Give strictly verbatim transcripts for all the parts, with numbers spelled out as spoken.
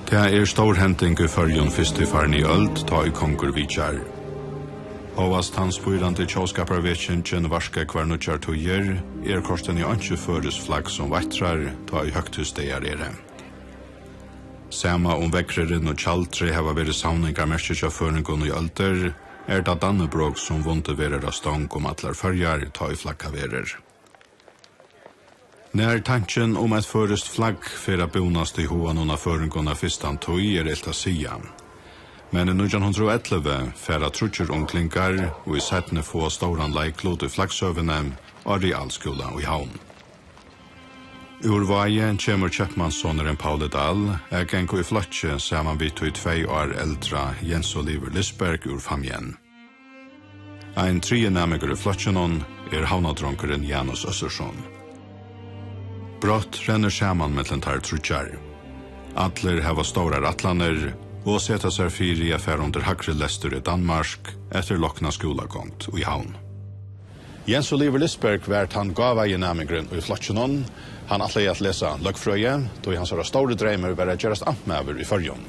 Tað er stór hending í Føroyum fyrst í farnu øld, tá ið kongur vitjar. Hóast tann spírandi tjóðskaparvekingin varðskógvar nýggjar tíðir, er kortini einki føroyskt flagg, sum veitrar, tá ið høgtíðsdagar eru. Sama um veðrið og tjaldrið hava verið savningarmerki hjá føroyingum í øldir, er tað Dannebrog, sum vundið verður á stong um allar Føroyar, tá ið flaggað verður. Nær tankin um eitt føroyskt flagg fer at búnast í huganum á føroyingum av fyrstantíð, er ilt at siga. Men í nítjan hundrað og ellivu fara tríggir unglingar, ið seinni fáa stóran leiklut í flaggsøguni, á realskúla í Havn. Úr Vági kemur keypmannssonurin Pauli Dahl at ganga í flokki saman við tí tvey ár eldra Jens Oliver Lisberg úr Fámjin. Ein triði næmingur í flokkinum er havnardrongurin Janus Øssursson. Brátt rennur saman millum teir tríggjar. Allir hava stórar ætlanir og seta sær fyri at fara undir hægri lestur í Danmark eftir lokna skúlagongd í Havn. Jens Oliver Lisberg var tann gávaði næmingurin í flokkinum. Hann ætlaði at lesa løgfrøði, tí hansara stóri dreymur var at gerast amtmaður í Føroyum.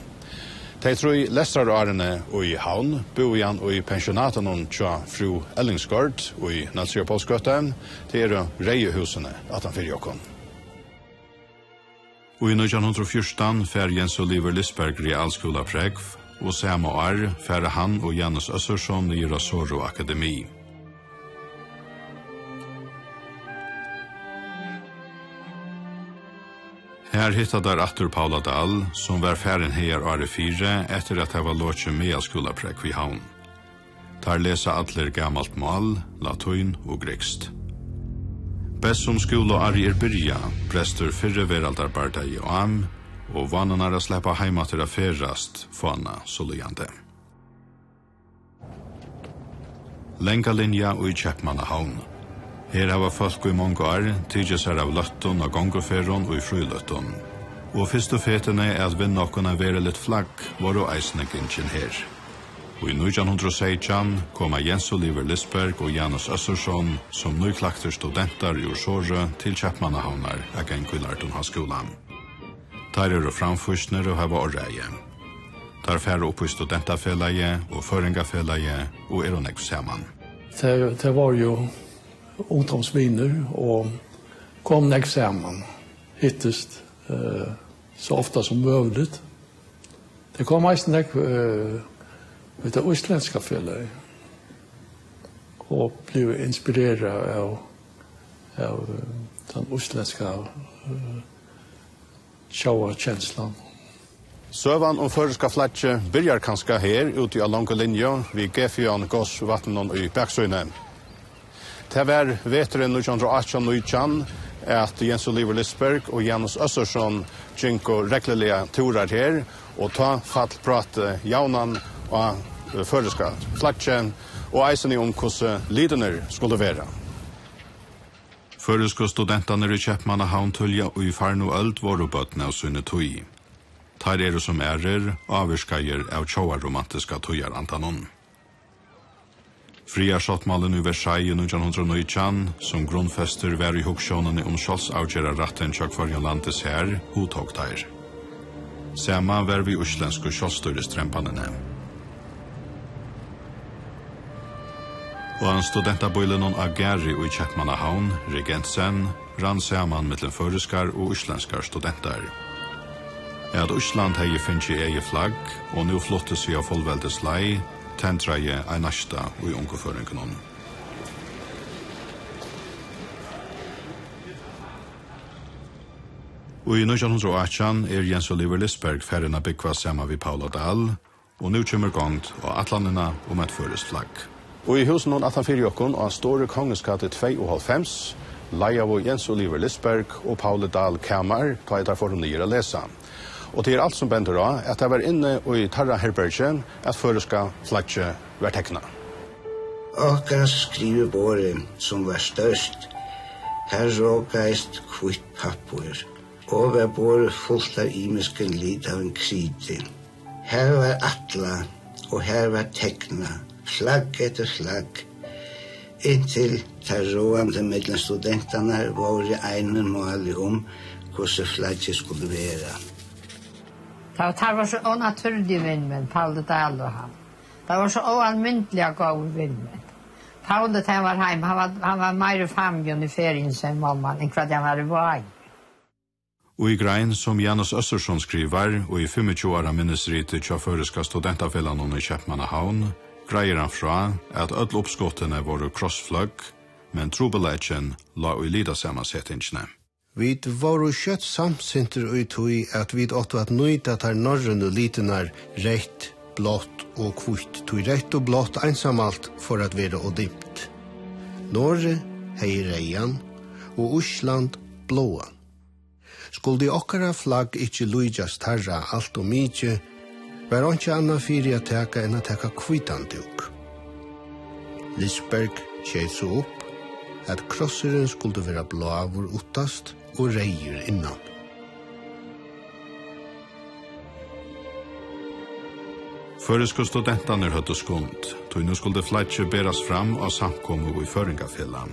Tey trý lestrarárini í Havn búði hann í pensjonatinum hjá frú Ellingsgaard í Nólsoyar Pálsgøtu. Tað eru reyðu húsini aftan fyri okkum. Í nítjan hundrað og fjúrtan fær Jens Oliver Lisberg realskúlaprógv, og sama ár fara hann og Janus Øssursson niður á Sorø Akademi. Her hitta teir aftur Paula Dahl, sum var farin hagar árið fyri, eftir at hava lokið miðalskúlaprógv í Havn. Teir lesa allir gamalt mál, latín og grikskt. Best sum skúlaárið er byrjað, brestur fyrri veraldarbardagi á, og vánirnar at sleppa heim aftur at ferðast fána so líðandi. Langa linja í Keypmannahavn. Her hava fólk í mong ár tikið sær av løttum á gonguferðum í fríløtum, og fyrstu fetini at vinna okkum eitt veruligt flagg vóru eisini gingin her. Í nítjan hundrað og seytjan koma Jens Oliver Lisberg og Janus Øssursson sum nýklaktir studentar úr Sorø til Keypmannahavnar at ganga í Lærdómsháskúlan. Teir eru framfýsnir og hava áræði. Teir fara upp í Studentafelagið og Føroyingafelagið og eru nógv saman. Tey, tey vóru jú ungdómsvinir og komu nógv saman, hittust, eh, so ofta sum møguligt. Tey komu eisini nógv, eh, í tað íslendska felagið og blivu inspirerað av, av, eh, tann íslendska, eh, tjóðarkenslan. Søgan um føroyska flaggið byrjar kanska her úti á Longu linju við Gefjun gossvatninum í baksýni. Tað var veturin nítjan hundrað og átjan nítjan, at Jens Oliver Lisberg og Janus Øssursson gingu regluliga túrar her, og tá fall prátið javnan á, eh, føroyska flaggið, og eisini um, hvussu litirnir skuldu vera. Føroysku studentarnir í Keypmannahavn tíðliga í farnu øld vóru børn av síni tíð. Teir eru sum aðrir ávirkaðir av tjóðarromantiska tíðarandanum. Friðarsáttmálin í Versailles í nítjan hundrað og nítjan, sum grundfestur var í hugsjónini um sjálvsavgerðarrættin hjá hvørjum landi sær, hugtók teir. Sama var við íslendsku sjálvstýrisdrembanini. Og á studentabýlinum á Garði í Keypmannahavn, Regensen, rann saman millum føroyskar og íslendskar studentar. At Ísland hevði fingið egið flagg og nú flutti seg á fullveldisleið, tendraði ein neista í ungu føroyingunum. Í nítjan hundrað og átjan er Jens Oliver Lisberg farin at búgva saman við Paula Dahl, og nú kemur gongd á ætlanina um eitt føroyskt flagg. Og í húsinum aftan fyri okkum á Store Konges Gade tveyoghálvfems leigaðu Jens Oliver Lisberg og Pauli Dahl kamar, tá ið teir fóru niður at lesa. Og tað er alt, sum bendir á, at tað var inni í teirra herbergi, at føroyska flaggið var teknað. Okkara skriviborðið, sum var stórt, har rokaðist hvítt pappír, og var borðið fult av ymiskum litaðum kriti. Har var ætlað og har var teknað, flagg eftir flagg, inntil teir ráðandi millum studentarnar vóru einir máli um, hvussu flaggið skuldi vera. Tað var, tað var so ónatúrliga vinmenn, Pauli Dahl og hann. Tað var so óalmindiliga góðir vinmenn. Pauli, tá hann var heima, hann var, hann var meira í familju í ferium sum mamman, enn hvat hann var í Vági. Og í grein, sum Janus Øssursson skrivar, og í fimmogtjúgu ára minnisriti hjá Føroyska Studentafelagnum í Keypmannahavn, greiðir hann frá, at øll uppskotini vóru krossfløgg, men trupulleikin lá í litasamansetingini. Vit vóru skjótt samsintir í tí, at vit áttu at nýta tær norrønu litirnar reytt, blátt og hvítt, tí reytt og blátt einsamalt fór at vera ov dimt. Noreg hevði reyðan og Ísland bláan. Skuldi okkara flagg ikki líkjast teirra alt ov mikið, var einki annað fyri at taka enn at taka hvítan dúk. Lisberg skeyt so upp, at krossurin skuldi vera bláur uttast og reyður innan. Føroysku studentarnir høvdu skund, tí nú skuldi flaggið berast fram á samkomu í Føroyingafelag.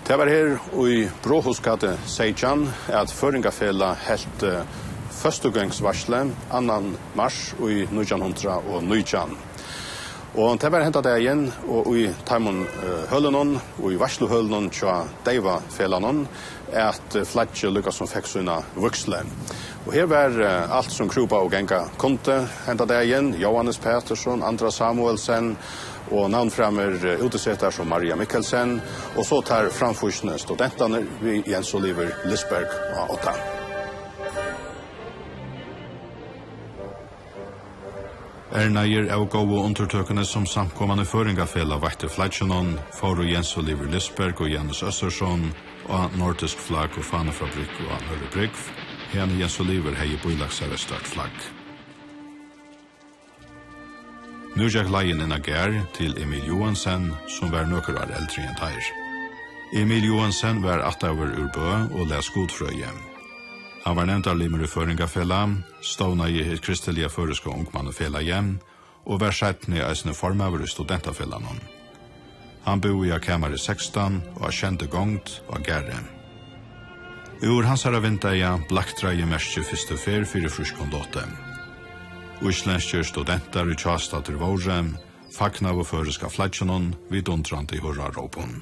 Tað var her í Bráðhúsgøtu seytjan, at Føroyingafelag helt, eh, føstugangsveitslu annan mars í nítjan hundrað og nítjan. Og tað var henda dagin, og í teimum, eh, hølunum, og í veitsluhølunum hjá Deyvafelagnum, at, eh, flaggið líkasum fekk sína vígslu. Og her var, eh, alt sum krúpa og ganga kundi henda dagin, Jóhannes Petersson, Andra Samuelsen, og navnfremmir, eh, útisetar sum Maria Mikkelsen, og so tær framfýsnu studentarnir við Jens Oliver Lisberg á odda. Ernægdir av góðu undirtøkuni, sum samkoman í Føroyingafelag veitti flagginum, fóru Jens Oliver Lisberg og Janus Øssursson á Nordisk Flagg og Fanefabrikk á Nørrebro, haðani Jens Oliver hevði bílagt sær eitt stórt flagg. Nú gekk leiðin inn á garð til Emil Joensen, sum var nøkur ár eldri enn teir. Emil Joensen var ættaður úr Bø og las gudfrøði. Hann var nevndarlimur í Føroyingafelag, stovnaði Hitt Kristiliga Føroyska Ungmannafelagið og var seinni eisini formaður í Studentafelagnum. Hann búði á kamari sekstan og á sjeyndu gongd á Garði. Úr hansara vindeyga blaktraði merkið fyrstu ferð fyri frískum loti. Íslendskir studentar, ið hjástaddir vóru, fagnaðu føroyska flagginum við dundrandi hurrarópum.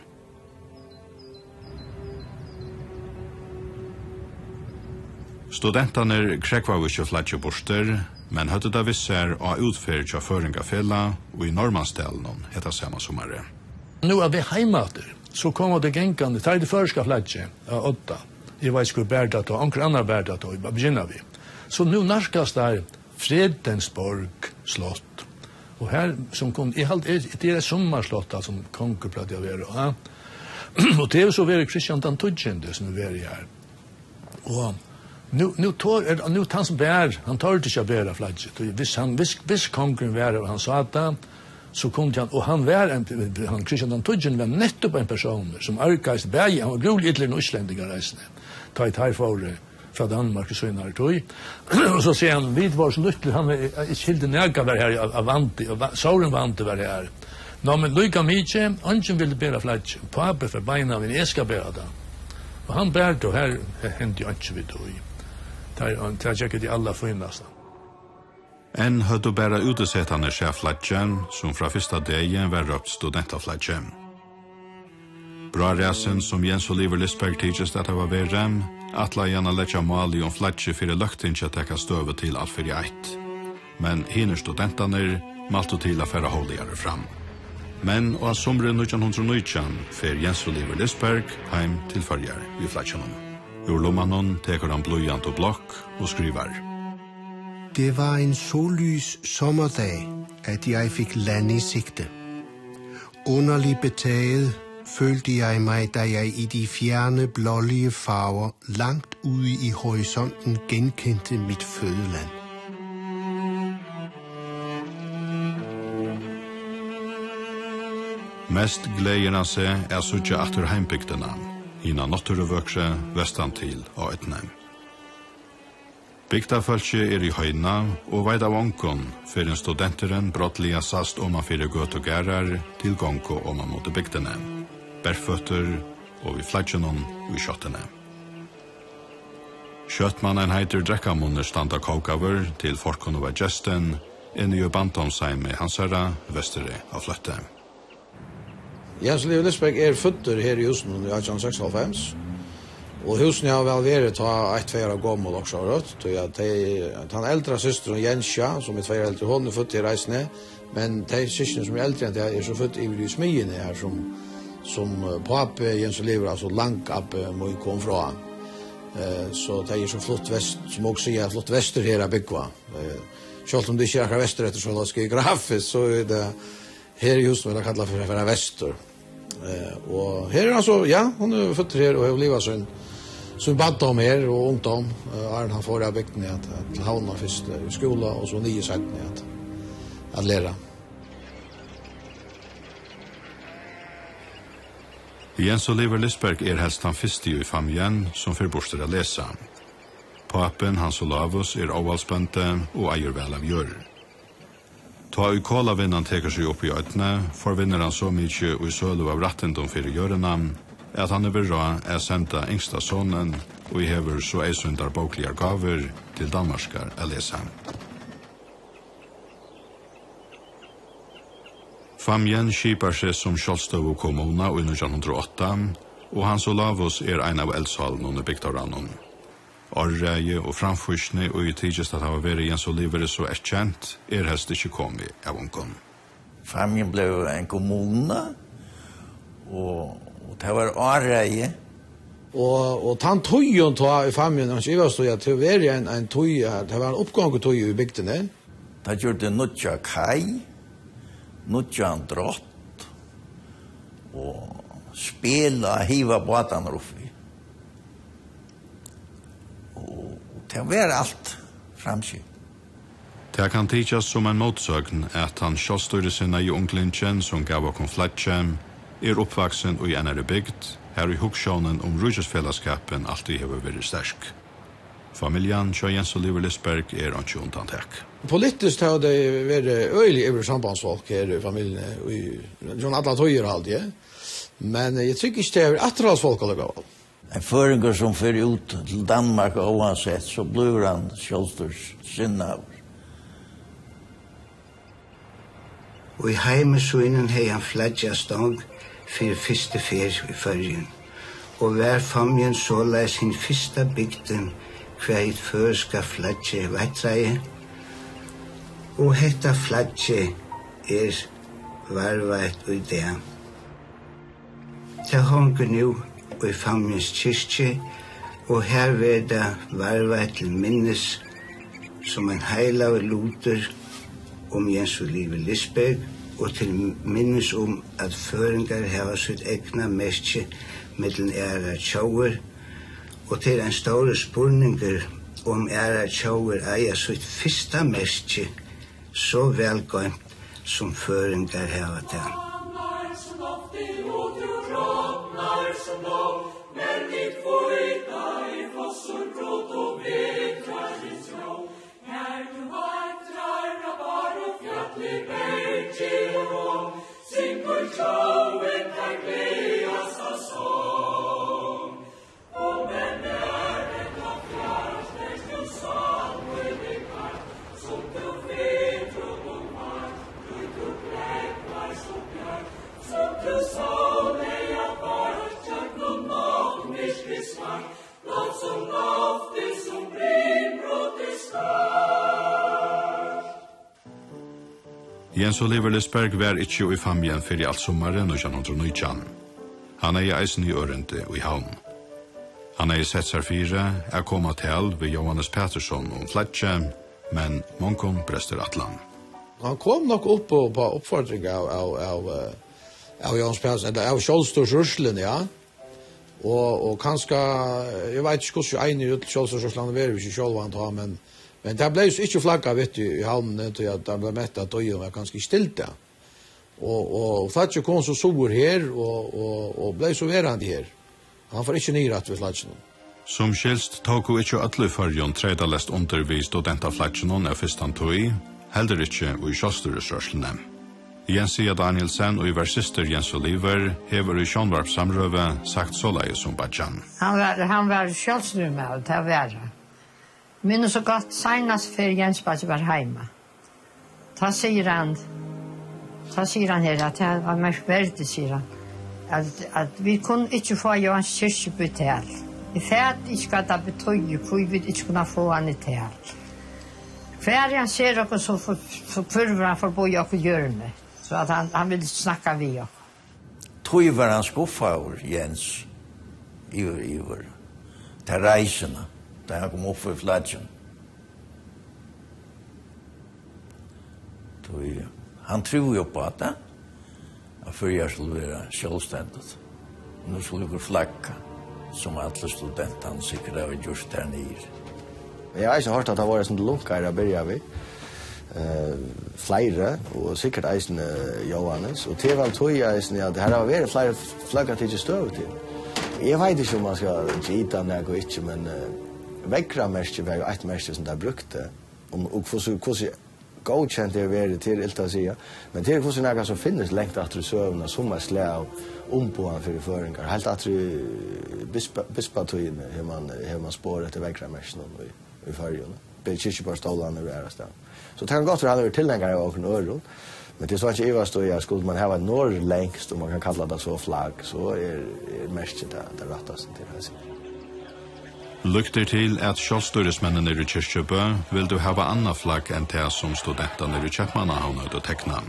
Studentarnir krógvaðu ikki flaggið burtur, men høvdu tað við sær á útferð hjá Føroyingafelag í Norðmansdalinum hetta sama summarið. Nú á veg heim aftur, so koma tey gangandi, tá er tað føroyska flaggið á odda. Eg veit ikki, hvør ber tað tá, onkur annar ber tað tá, at begynna við. So nú nærkast teir Fredensborg slott. Og her, sum kom, eg haldi, er, tað er eitt summarslott, tá, sum kongur plagdi at vera á. Og tað hevur so verið Kristian tann tíggjandi, sum hevur verið her. Og nú, nú tør, er, nú tann sum ber, hann tordi ikki at bera flaggið. Tí hvis hann, hvis, hvis kongurin var her, og hann sá tað, so kundi hann, og hann var ein, hann Kristian tann tíggjandi var nettupp ein persónur, sum argaðist bæði, hann var grúiliga illur við íslendingar eisini. Tá ið teir fóru frá Danmark í sínari tíð. Og so sigur hann, vit vóru so lítlir, hann er ikki hildið nakað var her av, av vandi, og va-, Søren vandi var her. Ná, men líka mikið, eingin vildi bera flaggið. Pápi fer beinan vegin, eg skal bera tað. Og hann ber tað, og her hendi einki við tí. Tað, tað gekk tað allarfínasta. Enn høvdu bara útisetarnir sæð flaggið, sum frá fyrsta degi var rópt studentaflaggið. Bráðræsin, sum Jens Oliver Lisberg tykist at hava verið, ætlaði hann at leggja málið um flaggið fyri Løgtingið at taka støðu til alt fyri eitt. Men hinir studentarnir mæltu til at fara hóvligari fram. Men á sumri nítjan hundrað og nítjan fer Jens Oliver Lisberg heim til Føroyar við flagginum. Úr lummanum tekur hann blýant og blokk og skrivar: Det var en sollys sommerdag, at jeg fik land i sigte. Underligt betaget følte jeg mig, da jeg i de fjerne blålige farver langt ude i horisonten genkendte mit fødeland. Mest gleðir hann seg at síggja aftur heimbygdina, hina náttúruvøkru vestan til á oynni. Bygdarfólkið er í heina og veit av ongum, fyrr enn studenturin brádliga sæst oman fyri gøtugarðar til gongu oman móti bygdini, berføttur og við flagginum í skjáttuni. Skjótt man ein heitur drekkamunnur standa kókaður til forkunnuga gestin inni í barndómsheimi hansara vesturi á Fløtti. Jens Oliver Lisberg er føddur her í húsinum í átjan hundrað og seksoghálvfems, og húsini hava væl verið tá eitt, tvey ára gomul, okkurt sovorðið, tí at tey, tann eldra systirin Jensja, sum er tvey ár eldri, hon er fødd her eisini, men tey systkini, sum eru eldri enn tað, eru so fødd yvir í Smiðjuni her, sum, sum, eh, pápi Jens Olivers, altso langabbi mín, kom frá. Eh, so tey eru so flutt vest, sum okur siga, flutt vestur her at búgva. Eh, sjálvt um tað ikki er akkurát vestureftir, so geografiskt, so er tað her í húsinum, er tað kallað fyri at fara vestur. Eh, og her er hann so, ja, hon er føddur her og hevur livað sín, sín barndóm her og ungdóm, eh, áðrenn hann fór av bygdini at, at til Havnar fyrst, eh, í skúla og so niður seinni at, at læra. Jens Oliver Lisberg er helst tann fyrsti í familjuni, sum fer burtur at lesa. Pápin, Hans Olavus, er óðalsbóndi og eigur væl av jørð. Tá ið kolavinnan tekur seg upp í oynni, forvinnur hann so mikið í sølu av rættindum fyri jørðina, at hann hevur ráð at senda yngsta sonin, ið hevur so eyðsýndar bókligar gávur, til Danmarkar at lesa. Fámjin skipar seg sum sjálvstøðug kommuna í nítjan hundrað og átta, og Hans Olavus er ein av eldsálunum í bygdaráðnum. Áræði og framfýsni, ið tykist at hava verið Jens Oliveri so eyðkent, er helst ikki komið av ongum. Fámjin bleiv ein kommuna, og, og tað var áræði. Og, og tann tíðin tá í Fámjin, hann ivast í, at tað var ein, ein tíð, at tað var ein uppgongutíð í bygdini. Tá gjørdi nýggja kai, nýggjan drott og spil at hiva bátarnar upp í. Og tað var alt framsýnt. Tað kann tykjast sum ein mótsøgn, at tann sjálvstýrissinnaði unglingin, sum gav okkum flaggið, er uppvaksin í einari bygd, har ið hugsjónin um ríkisfelagsskapin altíð hevur verið sterk. Familjan hjá Jens Oliver Lisberg er einki undantak. Politiskt hava tey verið øgiliga yvirsambandsfólk her í familjuni, í, í allar tíðir, haldi eg. Men eg trúgvi ikki, tey hava verið afturhaldsfólk allíkavæl. Ein føroyingur, sum fer út til Danmark, óansett, so blívur hann sjálvstýrissinnaður. Í heimi sínum hevði hann flaggið á stong fyri fyrstu ferð í Føroyum, og var Fámjin soleiðis hin fyrsta bygdin, hvar hitt føroyska flaggið veittraði, og hetta flaggið er varðveitt í dag. Tað hongur nú í Fámjins kirkju, og har verður tað varðveitt til minnis sum ein heilagur lutur um Jens Oliver Lisberg, og til minnis um, at føroyingar hava sítt egna merki millum aðrar tjóðir, og tað er ein stórur spurningur, um aðrar tjóðir eiga sítt fyrsta merki so væl goymt, sum føroyingar hava tað. Jens Oliver Lisberg var ikki í Fámjin fyrr enn alt summarið nítjan hundrað og nítjan. Hann hevði eisini ørindi í Havn. Hann hevði sett sær fyri at koma á tal við Jóhannes Patursson um flaggið, men mongum brestur ætlan. Hann kom nokk upp á, á uppfordring av, av, av, eh, av Jóhannes Patursson, ella av sjálvstýrisrørsluni, ja. Og, og kanska, eg veit ikki, hvussu einig øll sjálvstýrisrørslan verður, ikki sjálvan tá, men, men tað bleiv so ikki flaggað við í, í Havnini, tí at tað bleiv mett, at tíðin var kanska ikki til tað. Og, og flaggið kom so suður her og, og, og bleiv so verandi her. Hann fór ikki niður aftur við flagginum. Sum skilst, tóku ikki øll í Føroyum treytaleyst undir við studentaflagginum av fyrstu tíð, heldur ikki í sjálvstýrisrørsluni. Jensia Danielsen, ið var systir Jens Oliver, hevur í sjónvarpssamrøðu sagt soleiðis um beiggjan. Hann var, hann var sjálvstýrismaður, tað var hann. Minnist so gott, seinast ferð Jens Bajgi var heima. Tá sigur hann, tá sigur hann her, at tað var merkverdigt, sigur hann, at, at vit kunnu ikki fáa Jóansar Kirkjubø í tal. Eg fati ikki, hvat tað betýðir, hví vit ikki kunnu fáa hann í tal. Hvar hann sær okkum, so for-, so hvørvur hann forbi okkum hjørnið, so at hann, hann vil ikki snakka við okkum. Tí var hann skuffaður, Jens, yvir, yvir ta reisina, tá hann kom upp í flaggið. Tí hann trúði upp á tað, at Føroyar skuldi vera sjálvstendið. Nú skuldi okur flagga, sum allir studentarnir sikkurt hava gjørt har niðri. Eg havi eisini hoyrt, at tað vóru eitt sindur lunkar at byrja við. Eh, fleiri, og sikkurt eisini Jóhannes. Og tað er væl tí eisini, at har hava verið fleiri fløgg at tikið støðu til. Eg veit ikki, um man skal gita nakað og ikki, men, eh, veðramerkið var jú eitt merki, sum teir brúktu. Um, og hvussu, hvussu góðkent tað er verið, tað er ilt at siga. Men tað er hvussu nakað, sum finnist langt aftur í søguna, sum eitt slag av umboðan fyri føroyingar. Heilt aftur í bispa-, bispatíðini hevur man, hevur man spor eftir veðramerkinum í, í Føroyum. Bæði kirkjubøarstólarnir og aðrastaðni. So tað kann gott vera, hann hevur tilheingarar av okkum øðrum, men tað er so ikki ivast í, at skuldi man hava eitt norðurlendskt, um man kann kalla tað so, flagg, so er, er merkið tað, tað rættasta, tað er tað, eg sigi. Líktir til, at sjálvstýrismenninir í Kirkjubø vildu hava annað flagg enn tað, sum studentarnir í Keypmannahavn høvdu teknað.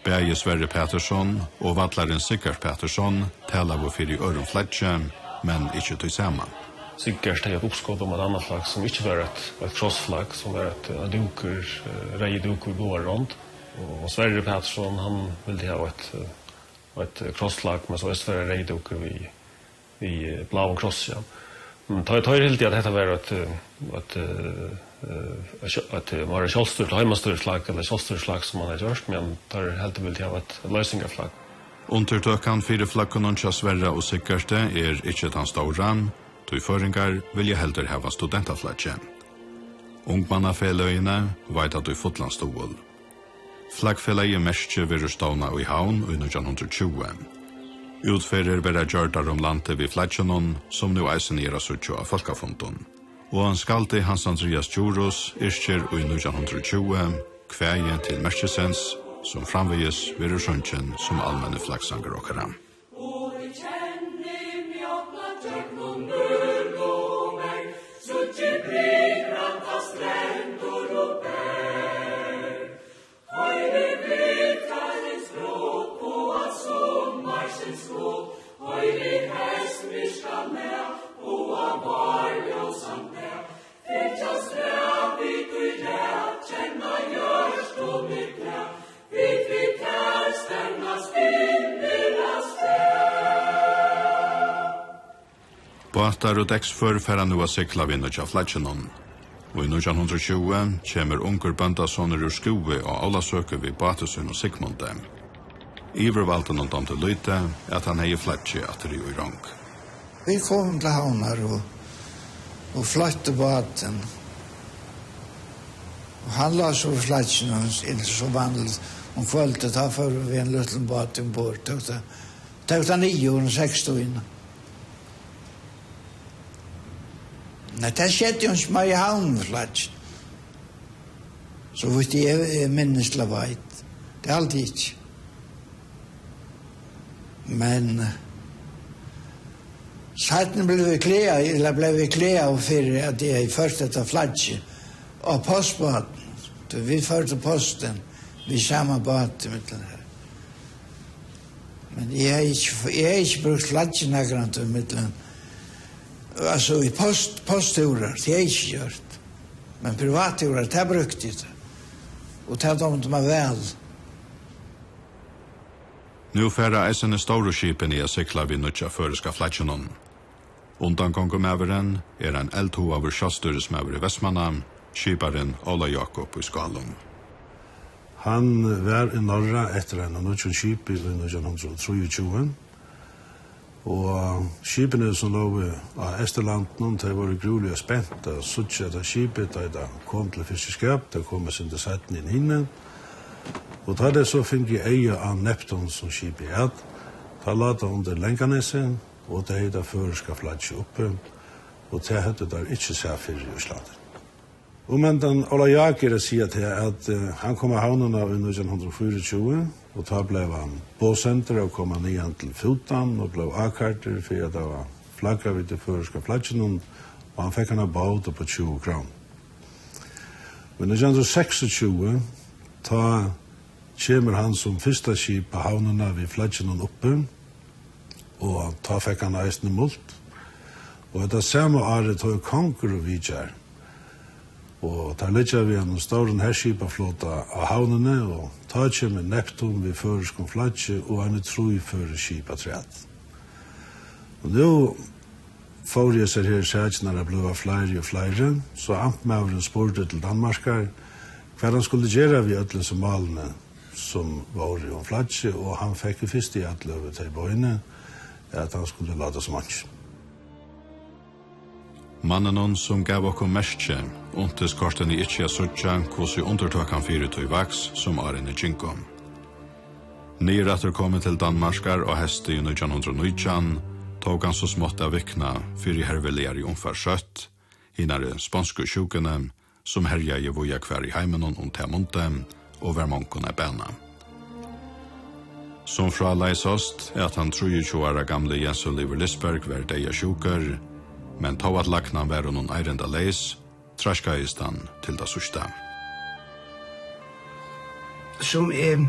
Bæði Sverri Patursson og vallarin Sigurd Patursson talaðu fyri øðrum flaggi, men ikki tí sama. Sigurd hevði eitt uppskot um eitt annað flagg, sum ikki var eitt, eitt krossflagg, sum var eitt, eh, dúkur, eh, reyður dúkur við bláari rond. Og Sverri Patursson, hann vildi hava eitt, eh, eitt krossflagg, men so eisini var reyður dúkur við, við, eh, bláum krossi, ja. Mm, teir, teir hildu, at hetta var eitt, eh, eitt, eh, eh, eitt sjó-, eitt, eh, var sjálvstýrt, heimastýrt flagg, ella sjálvstýrt flagg, sum man hevði gjørt, men teir heldur vildu hava eitt loysingarflagg. Undirtøkan fyri fløggunum hjá Sverra og Sigurdi er ikki tann stóra, tí føroyingar vilja heldur hava studentaflaggið. Ungmannafeløgini veita tí fullan stuðul. Flaggfelagið Merkið verður stovnað í Havn í nítjan hundrað og tjúgu. Útferðir verða gjørdar um landið við flagginum, sum nú eisini er at síggja á fólkafundum. Og Skaldi Hans Andrias Djurhuus yrkir í nítjan hundrað og tjúgu kvæði til Merkisins, sum framvegis verður sungin sum almenni flaggsangur okkara. Bátar og deksfør fara nú at sigla við nýggja flagginum. Og í nítjan hundrað og tjúgu kemur ungur bóndasonur úr Skúvoy á Ólavsøku við báti sínum Sigmundi. Yvirvaldinum dámdi lítið, at hann hevði flaggið aftur í, í rong. Vit komu til Havnar og, og floyttu bátin. Og hann lá so við flagginum, eins og vanligt. Um kvøldið, tá fóru vit við ein lítlum báti umborð. Tók tað, tók tað niður um sekstíðina. Nei, tað skeði jú ikki meir í Havn við flagginum. So vítt eg, eg minnist til at veit. Tað haldi eg ikki. Men, eh, seinni blivu vit klaga, ella blivu vit klagaðir fyri, at eg hevði ført hetta flaggið á postbátinum. Tí vit førdu postin við sama báti millum her. Men eg hevði ikki, eg hevði ikki brúkt flaggið nakrantíð millum, altso í post, posttúrar, tað hevði eg ikki gjørt. Men privattúrar, tað brúkti eg tað. Og tað dámdi mær væl. Nú fara eisini stóru skipini at sigla við nýggja føroyska flagginum. Undangongumaðurin er ein eldhugaður sjálvstýrismaður í Vestmanna, skiparin Óla Jákup í Skálum. Hann var í Norra eftir einum nýggjum skipi í nítjan hundrað og trýogtjúgu, og skipini, sum lógu á Eysturlandinum, tey vóru grúiliga spent at síggja hetta skipið, tá ið tað kom til fiskiskap. Tað kom eitt sindur seinni enn hini, og tá tey so fingu eyga á Neptun, sum skipið æt, tá lá tað undir Langanesi, og tey høvdu tað føroyska flaggið uppi, og tað høvdu teir ikki sæð fyrr í Íslandi. Um hendan Ólavsøku er at siga tað, at, eh, hann kom á Havnina í nítjan hundrað og fýraogtjúgu, og tá bleiv hann boðsendur at koma niðan til Fútan og bleiv ákærdur fyri at hava flaggað við tí føroyska flagginum, og hann fekk eina bót upp á tjúgu krónur. Men nítjan hundrað og seksogtjúgu, tá kemur hann sum fyrsta skip á Havnina við flagginum uppi, og tá fekk hann eisini mult. Og hetta sama árið, tá ið kongur vitjar, og teir liggja við einum stórum herskipaflota á Havnini, og tá kemur Neptun við føroyskum flaggi og eini trý føroysk skip afturat. Og nú fóru hesar her sakirnar at blíva fleiri og fleiri, so amtmaðurin spurdi til Danmarkar, hvat hann skuldi gera við øll hesi málini, sum vóru um flaggið, og hann fekk í fyrstu atløgu tey boðini, at hann skuldi láta sum einki. Manninum, sum gav okkum merki, untist kortini ikki at síggja, hvussu undirtøkan fyri tí vaks, sum árini gingu. Niðuraftur komin til Danmarkar á hesti í nítjan hundrað og nítjan, tók hann so smátt at vikna fyri herviligari umfarsótt, hinari sponsku sjúkuni, sum herjaði víða hvar í heiminum um tað mundið og var mongum at bana. Sum frá leiðir sást, at hann trýogtjúgu ára gamli Jens Olivur Listberg var deyðasjúkur, men tó at lagnan var honum ærindaleys, traðkaðist hann til tað síðsta. Sum eg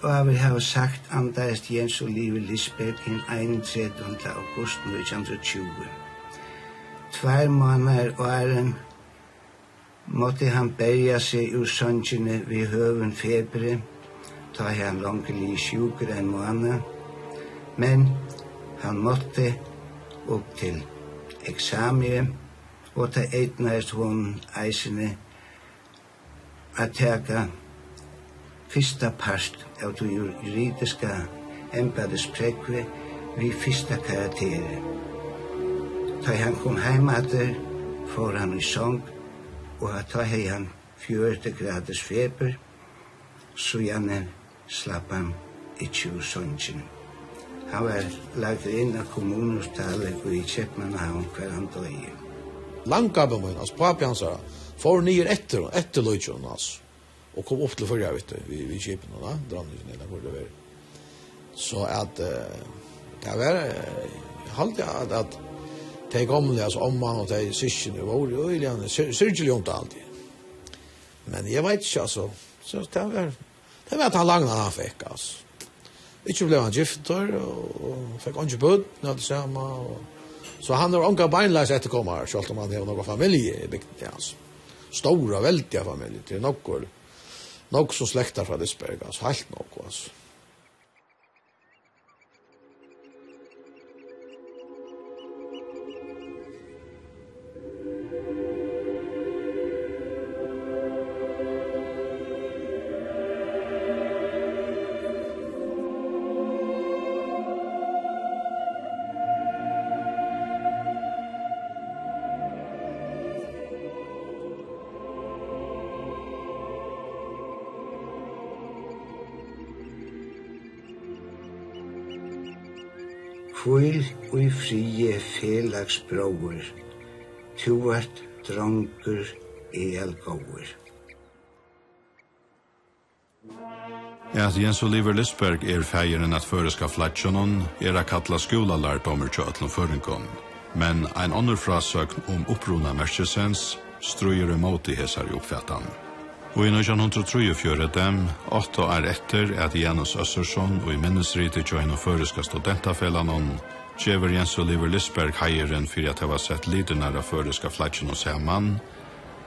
áður havi sagt, andaðist Jens Olivur Listberg hin einogtredivta august nítjan hundrað og tjúgu. Tveir mánaðir áðrenn mátti hann berja seg úr songini við høgum febri, tá hevði hann longu ligið sjúkur ein mánað, men hann mátti upp til eksamiu, og tað eydnaðist honum eisini at taka fyrsta part av tí juridiska embætisprógvi við fyrsta karakteri. Tá ið hann kom heim aftur, fór hann í song, og at tá hevði hann fjøruti graders febur, síðani slapp hann ikki úr songini. Hann varð lagdur inn á Kommunuhospitalið í Keypmannahavn, har hann doyði. Langabbi mín, altso pápi hansara, fór niður eftir, eftir líkinum, altso, og kom upp til Føroya, veit tú, við, við skipinum, tá, dronningin, ella hvør tað var. So at, eh, tað var, eh, eg haldi at, at tey gomlu, altso omman og tey systkini, vóru jú øgiliga syrg-, syrgilig um tað altíð. Men eg veit ikki, altso, so tað var, tað var tann lagnan, hann fekk, altso. Ikki bleiv hann giftur, og, og fekk eingi børn, alt tað sama, og, so hann hevur ongar beinleiðis eftirkomarar, sjálvt um hann hevur nógva familju í bygdini, altso. Stóra, veldiga familju, tað er nógv, nógv sum slektar frá Listberg, altso, heilt nógv, altso. Hvíl í friði, felagsbróðir, tú ert drongur, æl góður. At Jens Olivur Listberg er faðirin at føroyska flagginum, er at kalla skúlalærdómur hjá øllum føroyingum. Men ein onnur frásøgn um uppruna merkisins stríðir ímóti hesari uppfatan. Og í nítjan hundrað og trýogfjøruti, átta ár eftir at Janus Øssursson í minnisriti hjá hinum føroyska studentafelagnum gevur Jens Olivur Listberg heiðurin fyri at hava sett litirnar á føroyska flagginum saman,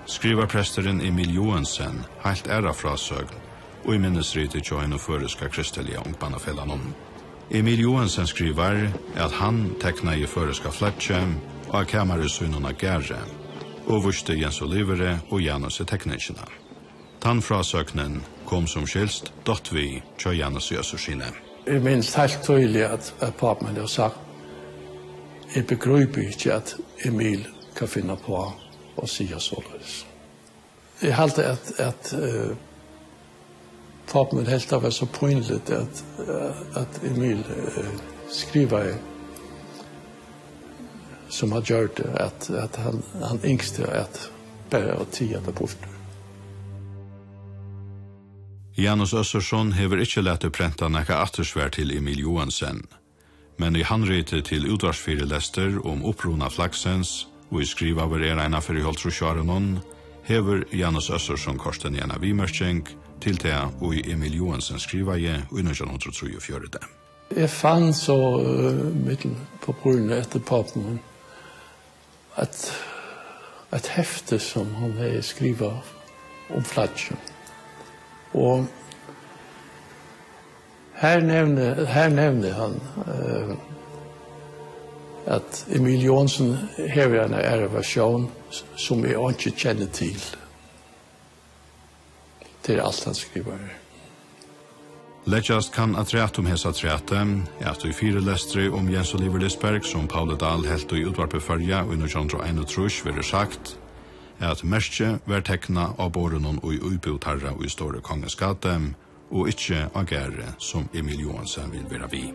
skrivar presturin Emil Joensen heilt aðra frásøgn í minnisriti hjá hinum føroyska kristiliga ungmannafelagnum. Emil Joensen skrivar, at hann teknaði føroyska flaggið á kamari sínum á Garði og vísti Jens Olivuri og Janusi tekningina. Tann frásøgnin kom sum skilst dátt við hjá Janusi Øssurssyni. Eg minnist heilt týðiliga, at, at pápi mín hevur sagt, "Eg begrípi ikki, at Emil kann finna på at siga soleiðis." Eg haldi, at, at, eh, pápi mín helt, tað var so pínligt, at, eh, at Emil, eh, skrivaði, sum hann gjørdi, at, at hann, hann ynskti, at bara at tiga tað burtur. Janus Øssursson hevur ikki latið prenta nakað aftursvar til Emil Joensen, men í handriti til útvarpsfyrilestur um uppruna flagsins, ið skrivaður er eina ferð í hálvtrýss árunum, hevur Janus Øssursson koyrt inn í eina viðmerking til tað, ið Emil Joensen skrivaði í nítjan hundrað og trýogfjøruti. Eg fann so, øh, millum pappírini eftir pápinum, eitt, eitt hefti, sum hann hevði skrivað um flaggið. Og her nevnir, her nevnir hann, øh, at Emil Joensen hevur eina aðra versjón, sum eg einki kenni til. Tað er alt, hann skrivar. Leggjast kann afturat um hesa trætu, at í fyrilestri um Jens Oliver Lisberg, sum Pauli Dahl helt í Útvarpi Føroya í nítjan hundrað og einogtrýss, verður sagt, at merkið var teknað á borðunum í íbúð teirra í Stóru Kongens Gade, og ikki á garði, sum Emil Joensen vil vera við.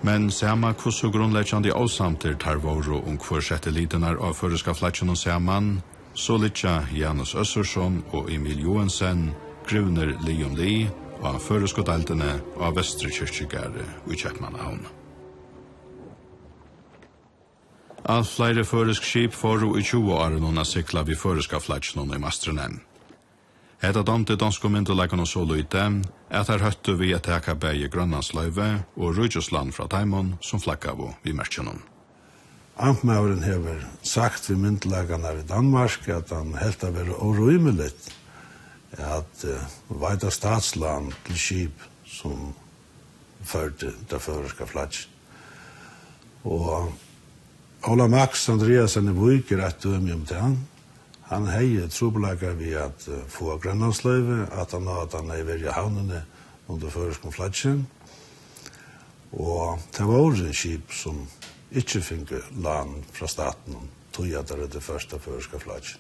Men sama hvussu grundleggjandi ósamdir teir vóru um hvør setti litirnar á føroyska flagginum saman, so liggja Janus Øssursson og Emil Joensen grivnir lið um lið á føroysku deildini á Vesturkirkjugarði í Keypmannahavn. Alt fleiri føroysk skip fóru í tjúgu árunum at sigla við føroyska flagginum í mastrini. Hetta dámdi donsku myndugleikunum so lítið, at teir hóttu við at taka bæði Grønlandsloyvi og ríkislán frá teimum, sum flaggaðu við merkinum. Amtmaðurin hevur sagt við myndugleikarnar í Danmark, at hann helt tað vera órímiligt at, eh, veita statslán til skip, sum førdu tað føroyska flaggið. Og Óla Max Andreasen í Vík er eitt dømi um tað. Hann hevði trupulleikar við at, eh, fáa Grønlandsloyvi, aftan á at hann hevði verið í havnini undir føroyskum flaggi. Og tað vóru skip, sum ikki fingu lán frá statinum, tí at teir høvdu ført tað føroyska flaggið.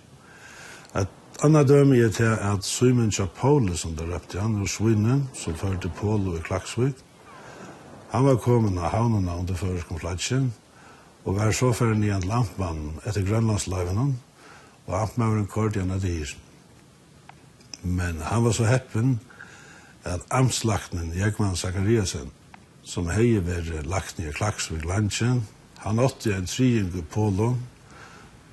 Eitt annað dømi er tað, at Símun hjá Póli, sum teir róptu hann, úr Svínoy, sum førdi Polo í Klaksvík, hann var komin á havnina undir føroyskum flaggi og var so farin niðan til amtmannin eftir Grønlandsloyvinum, og amtmaðurin koyrdi hann á dyr. Men hann var so heppin, at amtslæknin Jógvan Zachariasen, sum hevði verið lækni í Klaksvík leingi, hann átti ein triðing í Polo,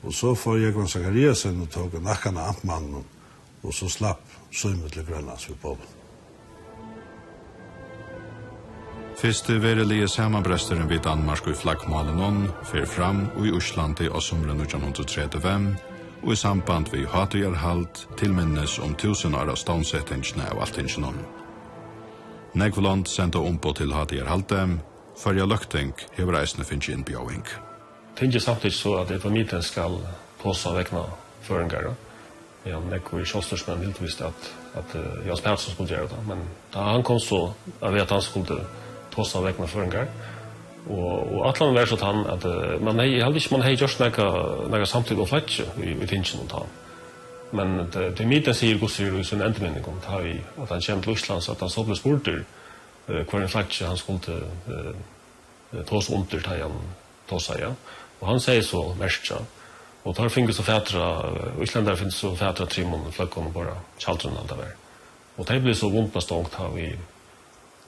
og so fór Jógvan Zachariasen og tók nakkan av amtmanninum, og so slapp Símun til Grønlands við Polo. Fyrsti veruliga samanbresturin við Danmark í flaggmálinum fer fram í Íslandi á sumri nítjan hundrað og tretivu, og í samband við hátíðarhald til minnis um túsund ára stovnsetingina av Altinginum. Nógv lond senda umboð til hátíðarhaldið. Føroya løgting hevur eisini fingið innbjóðing. Tingið samtykti so, at Edvard Mitens skal tosa vegna føroyingar. Ja, nógvir sjálvstýrismenn hildu vist, at, at, eh, Jens Patursson skuldi gera tað, men tá hann kom so, at vita, at hann skuldi tosa vegna føroyingar, og, og ætlanin var so tann, at, eh, man hevði, eg haldi ikki, man hevði gjørt nakað, nakað samtykt um flaggið í, í tinginum tá. Men tað, tað Mitens sigur, hvussu er í sínum endurminningum, tá í, at hann kemur til Íslands, at hann so bleiv spurdur, eh, hvørjum flaggi hann skuldi, eh, eh, tosa undir, tá ið hann tosaði, ja. Og hann segði so merkja. Og teir fingu so fatur á, eh, íslendarar fingu so fatur á trimum fløggum umborð á tjaldrinum, haldi eg var. Og tey blivu so bundin á stong, tá ið,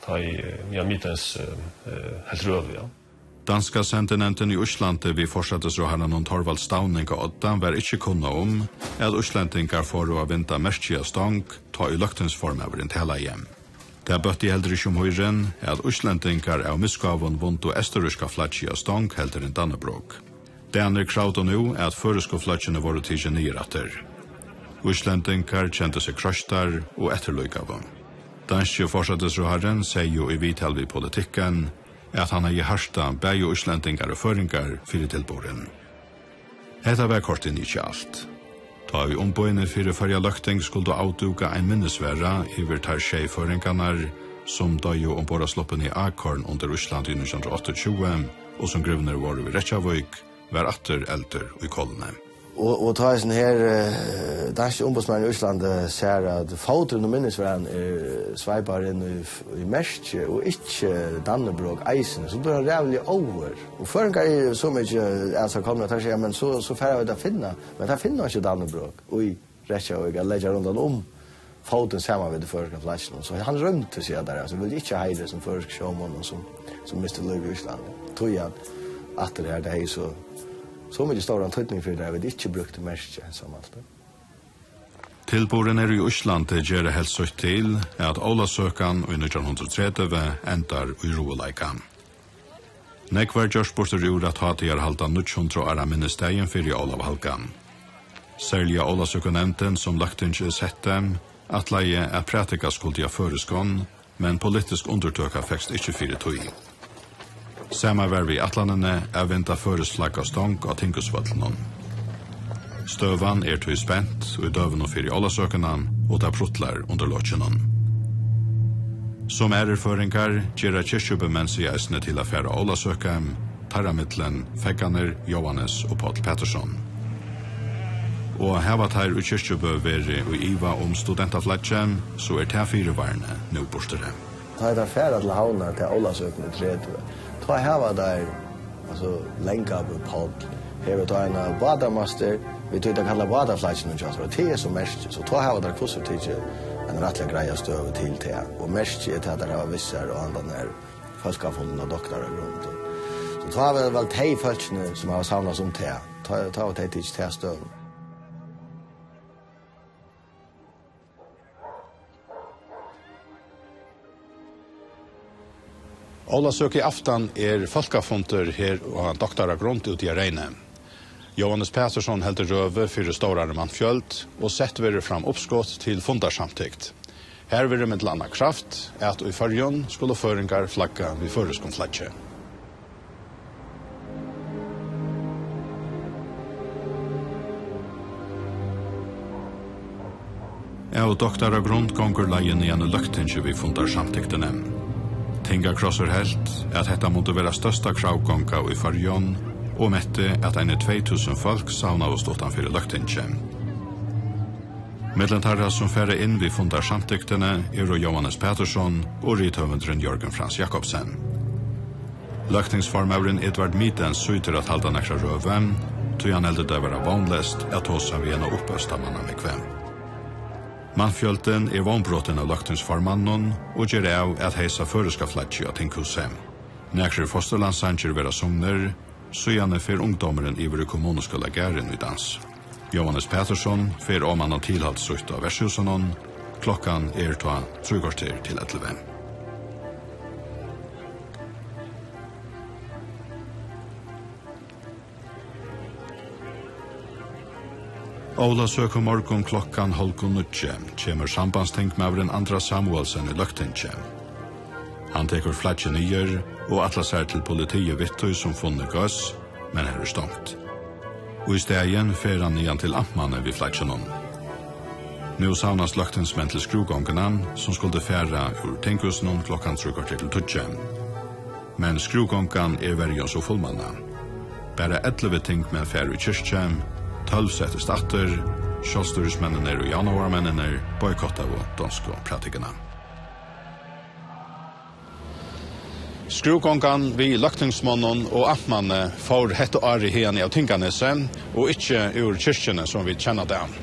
tá ið, eh, ja, Mitens, eh, eh, helt røðu, ja. Danska sendinevndin í Íslandi við forsætisráðharranum Thorvald Stauning á odda var ikki kunnað um, at íslendingar fóru at vinda merkið á stong, tá ið løgtingsformaðurin talaði. Tað bøtti heldur ikki um hýrin, at íslendingar av misgávum vundu eysturríska flaggið á stong heldur enn Dannebrog. Danir kravdu nú, at føroysku fløggini vóru tikin niður aftur. Íslendingar kendu seg kroystar og eftirlíkaðu. Danski forsætisráðharrin segði jú í viðtal við Politiken, at hann hevði hartað bæði íslendingar og føroyingar fyri tilburðin. Hetta var kortini ikki alt. Tá ið umboðini fyri Føroya løgting skuldu avdúka ein minnisvarða yvir teir sjey føroyingarnar, sum doyðu umborð á sloppuni Acorn undir Íslandi í nítjan hundrað og áttaogtjúgu, og sum grivnir vóru við Reykjavík, var aftur eldur í kolini. Og, og tá hesin her, eh, danski umboðsmaðurin í Íslandi sær, at fóturin og minnisvarðin er sveipaður inn í, í merkið og ikki Dannebrog eisini, so blívur hann ræðuliga óður. Og føroyingar eru so mikið, eh, at so komnir, at teir siga, "Men so, so fara vit at finna." Men teir finna ikki Dannebrog í Reykjavík at leggja rundan um fótin saman við tí føroyska flagginum. So hann rýmdi seg har, altso, vildi ikki heiðra sum føroysk sjómonnum, sum, sum mistu lívið í Íslandi. Tí hann aftur her, tað hevði so, so mikið stóran týdning fyri tað, at vit ikki brúktu merkið, sum alt tað. Tilburðirnir í Íslandi gera helst sítt til, at Ólavsøkan í nítjan hundrað og tretivu endar í ruðuleika. Nógv varð gjørt burtur úr at hátíðarhalda níggju hundrað ára minnisdagin fyri Ólav Halgan. Serliga Ólavsøkunevndin, sum Løgtingið setti, ætlaði at prædika skuldi á føroyskum, men politisk undirtøka fekst ikki fyri tí. Sama var við ætlanini at vinda føroyskt flagg á stong á Tinghúsvøllinum. Støðan er tí spent í døgunum fyri Ólavsøkuna, og tað prutlar undir lokjunum. Sum aðrir føroyingar gera kirkjubømenn seg eisini til at fara á Ólavsøku, teirra millum feðgarnir Jóhannes og Páll Patursson. Og hava teir í Kirkjubø verið í iva um studentaflaggið, so er tað fyrivarni nú burturi. Tá ið teir fara til Havnar til Ólavsøkuna í tretivu, tá hava teir, altso, Langabbi Páll, hevur tá eina bátamastur, við tí teir kalla bátaflaggið hjá sær, og tað er so merkið, so tá hava teir hvussu er tikið eina rættiliga greiða støðu til tað, og merkið er tað, teir hava við sær á handan her fólkafundin á Doktaragrund. So tá hava væl tey fólkini, sum hava savnast um tað, tá, tá hava tey tikið ta støðuna. Ólavsøkuaftan er fólkafundur her á Doktaragrund úti á Reyni. Jóhannes Patursson heldur røðu fyri stórari mannfjøld, og sett verður fram uppskot til fundarsamtykt. Har verður millum annað kravt, at í Føroyum skulu føroyingar flagga við føroyskum flaggi. Av Doktaragrund gongur leiðin niðan í Løgtingið við fundarsamtyktini. Tingakrossur helt, at hetta mundi vera størsta kravgonga í Føroyum, og metti, at eini tvey túsund fólk savnaðust uttanfyri Løgtingið. Millum teirra, sum fara inn við fundarsamtyktini, eru Jóhannes Patursson og rithøvundurin Jørgen Frans Jakobsen. Løgtingsformaðurin Edvard Mytens sýtur at halda nakra røðu, tí hann heldur tað vera vónleyst at tosa við eina uppøsta mannamúgvu. Mannfjøldin er vónbrotin av løgtingsformanninum og ger av at heisa føroyska flaggið á tinghúsið. Nakrir fosturlandssangir verða sungnir, síðani fer ungdómurin yvir í kommunuskúlagarðin í dans. Jóhannes Patursson fer oman á tilhald sítt á vertshúsinum. Klokkan er tá trý korter til ellivu. Ólavsøkumorgun klokkan hálvgum níggju kemur sambandstingmaðurin Andras Samuelsen í Løgtingið. Hann tekur flaggið niður og ætlar sær til politiið við tí sum funnið gós, men har er stongt. Og í staðin fer hann niðan til amtmannin við flagginum. Nú savnast løgtingsmenn til skrúðgonguna, sum skuldi fara úr tinghúsinum klokkan trý korter til tíggju. Men skrúðgongan er verjað so fullmannað. Bara ellivu tingmenn fara í kirkju, tólv settust aftur, sjálvstýrismenninir og javnaðarmenninir boykottaðu donsku prædikuna. Skrúðgongan við løgtingsmonnum og amtmanni fór hetta árið hiðani av Tinganesi og ikki úr kirkjuni, sum vit kenna tað.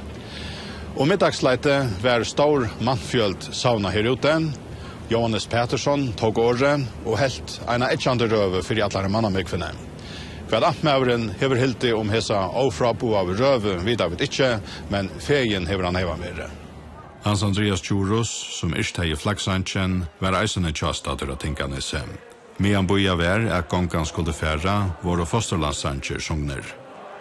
Um middagsleitið var stór mannfjøld savnað her úti. Jóhannes Patursson tók orðið og helt eina eggjandi røðu fyri allari mannamúgvuni. Hvat amtmaðurin hevur hildið um hesa ófráboðaðu røðu, vita vit ikki, men fegin hevur hann heivan verið. Hans Andreas Djurhuus, sum yrkt hevði flaggsangin, var eisini hjástaddur á Tinganesi. Meðan bíðað var, at gongan skuldi fara, vóru fosturlandssangir sungnir.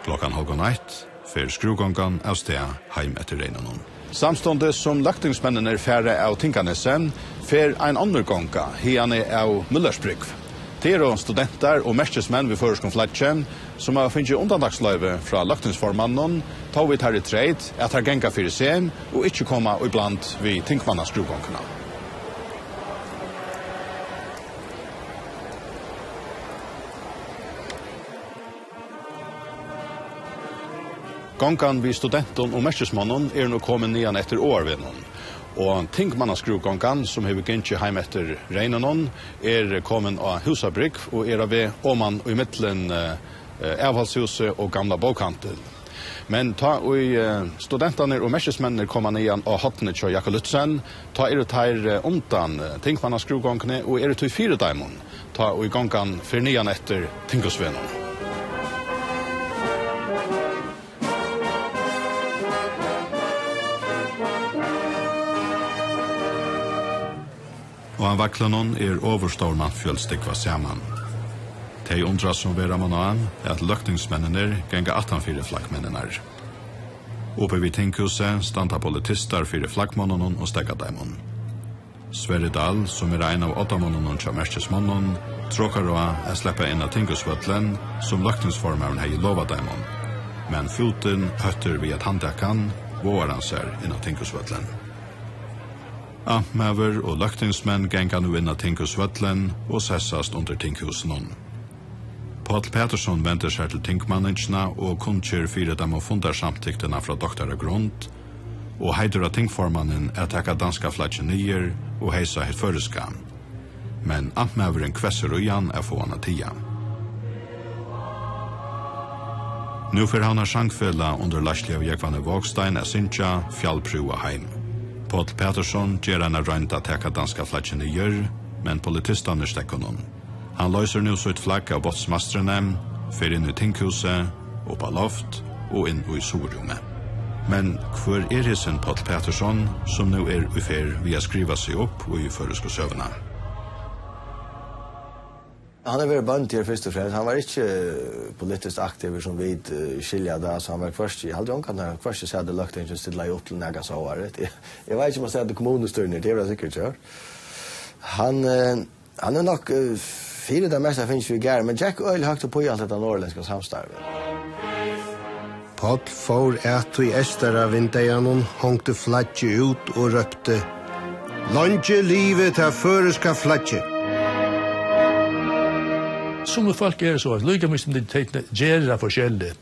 Klokkan hálvgum eitt fer skrúðgongan av stað heim eftir Reyninum. Samstundis sum løgtingsmenninir fara av Tinganesi, fer ein onnur gonga hiðani av Møllersbrúgv. Tað eru studentar og merkismenn við føroyskum flaggi, sum hava fingið undantaksloyvi frá løgtingsformanninum, tó við teirri treyt, at teir ganga fyri seg og ikki koma í bland við tingmannaskrúðgonguna. Gongan við studentum og merkismonnum er nú komin niðan eftir Áarvegnum, og tingmannaskrúðgongan, sum hevur gingið heim eftir Reyninum, er komin á Húsabrúgv og er á veg oman í millum, eh, eh, avhaldshúsið og gamla bókahandilin. Men tá ið, eh, studentarnir og merkismenninir koma niðan á hornið hjá Jakob Lützen, tá eru teir, eh, undan, eh, tingmannaskrúðgongini og eru tí fyri teimum, tá ið gongan fer niðan eftir Tinghúsvegnum. Og á Vaglinum er ovurstór mannfjøld stúgvað saman. Tey undrast, sum vera man á, at løgtingsmenninir ganga aftan fyri flaggmenninar. Uppi við tinghúsið standa politistar fyri flaggmonnunum og steðga teimum. Sverri Dahl, sum er ein av oddamonnunum hjá Merkismonnum, trokar á at sleppa inn á Tinghúsvøllin, sum løgtingsformaðurin hevði lovað teimum, men fútin hóttir við at handtaka hann, vágar hann sær inn á Tinghúsvøllin. Amtmaður og løgtingsmenn ganga nú inn á Tinghúsvøllin og sessast undir tinghúsinum. Páll Patursson vendir sær til tingmanningina og kunngerð fyri teimum fundarsamtyktina frá doktaragrund og heitir á tingformannin at taka danska flaggið niður og heisa hitt føroyska. Men amtmaðurin hvessir í hann at fáa hann at tiga. Nú fer Havnar Sangfelag undir leiðslu av Jógvani Vågstein at syngja Fjallprúða heim. Páll Patursson ger eina roynd at taka danska flaggið niður, men politistarnir steðga honum. Hann loysir nú sítt flagg av bátsmastrini, fer inn í tinghúsið, upp á loft og inn í suðurrúmið. Men hvør er hesin Páll Patursson, sum nú er í ferð við at skriva seg upp í føroysku søguna? Hann hevur verið bóndi her fyrst og fremst. Hann var ikki, eh, politiskt aktivur, sum vit, eh, skilja tað, so hann var hvørki, eg haldi ongantíð, hann hvørki sat í løgtingi og stillaði upp til nakað sovorðið. Eg, eg veit ikki, um hann sat í kommunustýrinum, tað er væl sikkurt, ja. Hann, eh, hann er nokk, eh, fyri tað mesta fingin við garð, men gekk øgiliga høgt upp í alt hetta norðurlendska samstarvið. Páll fór at tí eystara vindeyganum, hongdi flaggið út og rópti: "Leingi livi tað føroyska flaggið!" Summi fólk eru so, at líka mikið sum tey, tey gera forskelligt,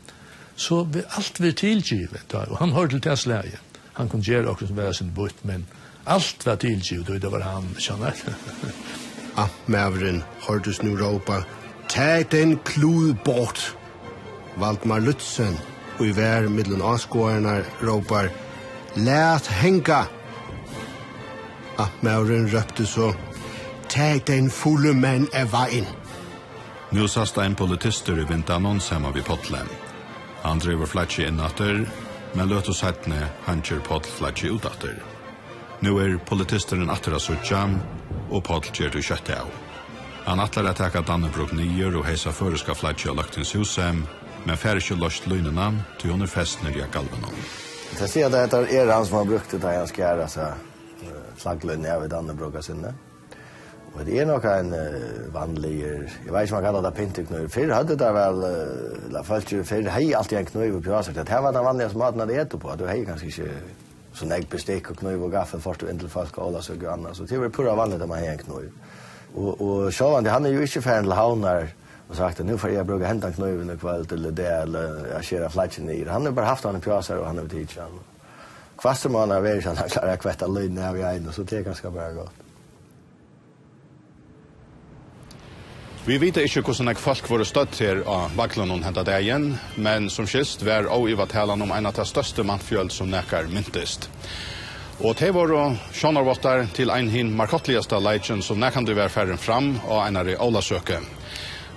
so vil alt vera tilgivið, tá, og hann hoyrir til tað slagið. Hann kundi gera okkurt sum var sum býtt, men alt var tilgivið, tí tað var hann, skjønner du. Amtmaðurin hoyrdist nú rópa: "Tag den klude bort!" Valdemar Lützen, ið var millum áskoðararnar, rópar: "Lad hænga!" Amtmaðurin rópti so: "Tag den fulde mand af vejen!" Nú sæst ein politistur í vindanum saman við Pálli. Hann dregur flaggið inn aftur, men løtu seinni hangir Páll flaggið út aftur. Nú er politisturin aftur at síggja, og Páll ger tí skjótt av. Hann ætlar at taka Dannebrog niður og heisa føroyska flaggið á Løgtingshúsið, men fær ikki loyst línuna, tí hon er fest niðri á galvinum. Tað siga, at hetta er hann, sum hann brúkti, tá hann skar, altso, eh, flagglínu av í Dannebrog av sinni. Og tað er nokk ein, eh, vanligur, eg veit ikki, um man kallar tað pyntiknív. Fyrr høvdu teir væl, eh, ella fólk fyrr hevði altíð ein knív uppi á sær. Tað var tann vanligasti mátin at eta uppá. Tú hevði kanska ikki so nógv bestikk og knív og gaffil, fórt tú inn til fólk á Ólavsøku og annað. So tað var púra vanligt, at man hevði ein knív. Og, og sjálvandi, hann er jú ikki farin til Havnar og sagt, at nú fari eg at brúka hendan knívin í kvøld, ella í dag, ella at skera flaggið niður. Hann hevur bara havt hann uppi á sær, og hann hevur tikið hann. Hvassur má hann hava verið, so hann klárar at kvetta línuna av í einum, so tað er kanska bara gott. Vit vita ikki, hvussu nógv fólk vóru stødd her á Vaglinum henda dagin, men sum skilst var óivað talan um ein av ta størstu mannfjøld, sum nakar mintist. Og tey vóru sjónarvottar til ein hin markátligasta leikin, sum nakrantíð var farin fram á einari ólavsøku.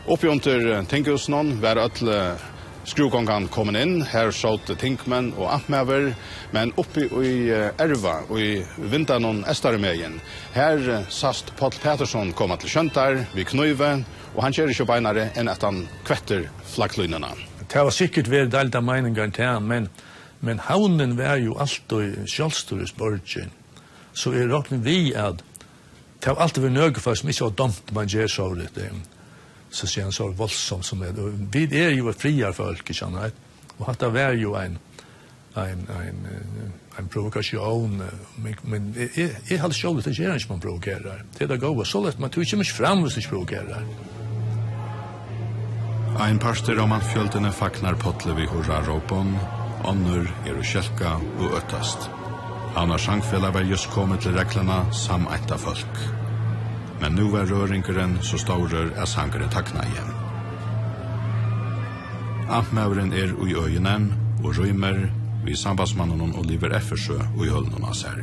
Uppi undir, eh, tinghúsinum var øll, eh, skrúðgongan komin inn. Her sótu tingmenn og amtmaður, men uppi í, eh, erva, í vindanum eystarumegin, her, eh, sæst Páll Patursson koma til sjóndar við knívi, og hann ger ikki beinari enn at hann kvettir flagglínuna. Tað hava sikkurt verið deildar meiningar um tað, men, men Havnin var jú altíð sjálvstýrisborgin. So eg rokni við, at tað hava altíð verið nøkur fólk, sum ikki hava dámt, man ger sovorðið, eh, so siga hann, so voldsomt sum er. Og vit eru jú eitt friðarfólk, ikki sant? Og hatta var jú ein, ein, ein, eh, ein provokatión, eh, men, men eg, eg, eg haldi sjálvur, tað ger hann ikki, man provokerar. Tað er tað góða. Soleiðis, man, tú kemur ikki fram, viss tú ikki provokerar. Ein partur av mannfjøldini fagnar Pálli við hurrarópum, Onnur eru skelkað og óttast. Havnar Sangfelag var júst komið til regluna sameinta fólk. Men nú var røringurin so stórur, at sangurin tagnaði. Amtmaðurin er í øðini og rýmir við sambandsmanninum og livir eftirsø í hølunum á sær.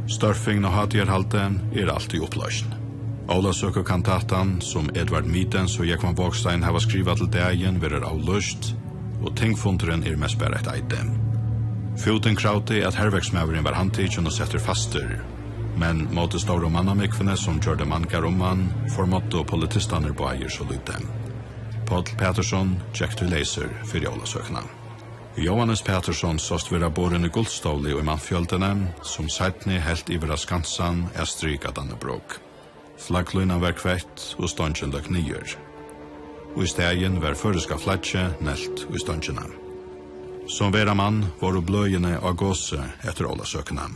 Størfing á hátíðarhaldi er alt í upplausn. Ólavsøkukantatan, sum Edvard Mytens og Jógvan Vågstein hava skrivað til dagin, verður avlýst, og tingfundurin er mest bara eitt eiti. Fútin kravdi, at harðvektsmaðurin var handtikin og settur fastur, men móti stóru mannamúgvuni, sum gjørdi manngarð um hann, formáddu politistarnir báðir so lítið. Páll Patursson gekk tí leysur fyri ólavsøkuna. Jóannes Patursson sást vera borin í gullstóli í mannfjøldini, sum seinni helt yvir á skansan at strika dannebrog. Flagglínan var kvett og stongin løgd niður. Og í staðin var føroyska flaggið nelt í stongina. Sum vera man vóru bløðini á gosi eftir ólavsøkuna.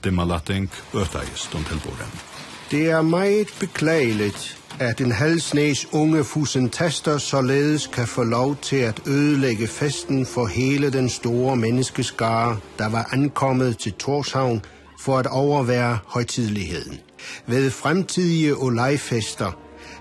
Dimmalætting øtaðist um tilburðin. Det er meget beklageligt, at en halv snes unge fusentaster således kan få lov til at ødelægge festen for hele den store menneskeskare, der var ankommet til Tórshavn for at overvære højtideligheden. Ved fremtidige Olavfester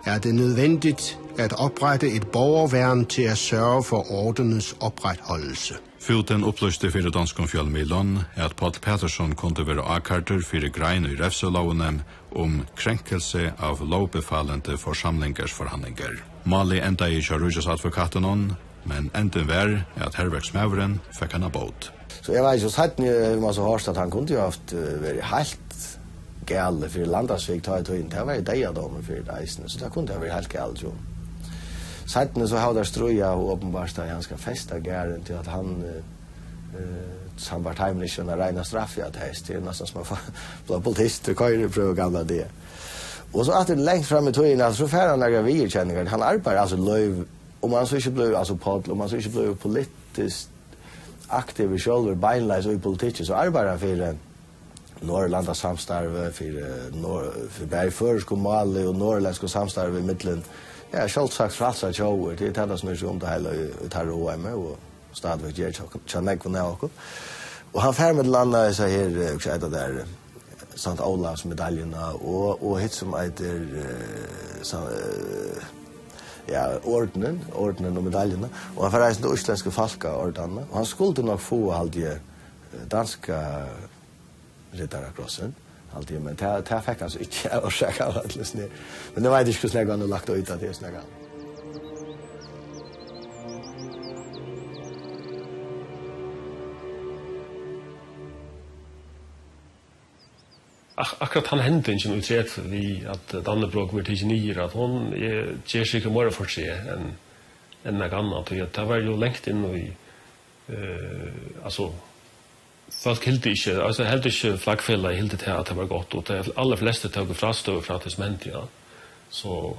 er det nødvendigt at oprette et borgerværn til at sørge for ordenens opretholdelse. Fútin upplýsti fyri donskum fjølmiðlum, at Páll Patursson kundi vera ákærdur fyri grein í revsilógini um krænkelse af lovbefalende forsamlingsforhandlinger. Málið endaði hjá ríkisadvokatinum, men endin var, at harðvektsmaðurin fekk eina bót. So eg veit ikki, seinni hevur man so hoyrt, at hann kundi jo havt, eh, verið heilt galin fyri landssvik, tá í tíðini. Tað var jo deyðadómur fyri tað eisini, so tað kundi havt verið heilt galið, jú. Seinni so hava teir stríðað og openbart, at hann skal festa garðin, tí at hann, eh, eh, sambært teimum ikki hevur eina reina straffattest. Tað er næstan sum at fáa, blíva politistur, koyriprøvu gamla dagar. Og so aftur langt fram í tíðina, so fær hann nakrar viðurkenningar. Hann arbeiðir altso løg, um hann so ikki blívur, altso Páll, um hann so ikki blívur politiskt aktivur sjálvur beinleiðis í politikki, so arbeiðir hann fyri Norðurlandasamstarvi, fyri, eh, Nor-, fyri bæði føroyskum máli og norðurlendskum samstarvi millum, ja, sjálvsagt frælsar tjóðir. Tað er tað, tað snýr seg um tað heila í, í teirra hugaheimi og stadigvæk ger hjá, hjá nógvum av okkum. Og hann fær millum annað hesa her, eh, hvat eitur tað, eh, Sankt Ólavs medaljuna og, og hitt sum eitur, eh, sa-, eh, ja, ordenin, ordenin og medaljuna. Og hann fær eisini íslendsku fálkaordenina. Og hann skuldi nokk fáa, haldi eg, eh, danska rittarakrossin, haldi eg, men tað, tað fekk hann so ikki av orsaka av øllum snið. Men eg veit ikki, hvussu nógv hann hevur lagt út á tað, snakka. Ak-, akkurát tann hendingin í tretivu við, at Dannebrog verður tikin niður, at hon, eh, ger sikkurt meira fortreð enn, enn nakað annað, tí at tað var jú langt inn í, eh, altso, fólk hildu ikki, altso, heldur ikki flaggfelagið hildi tað, at tað var gott, og tey allarflestu tóku frástøðu frá tí sum hendi, ja. So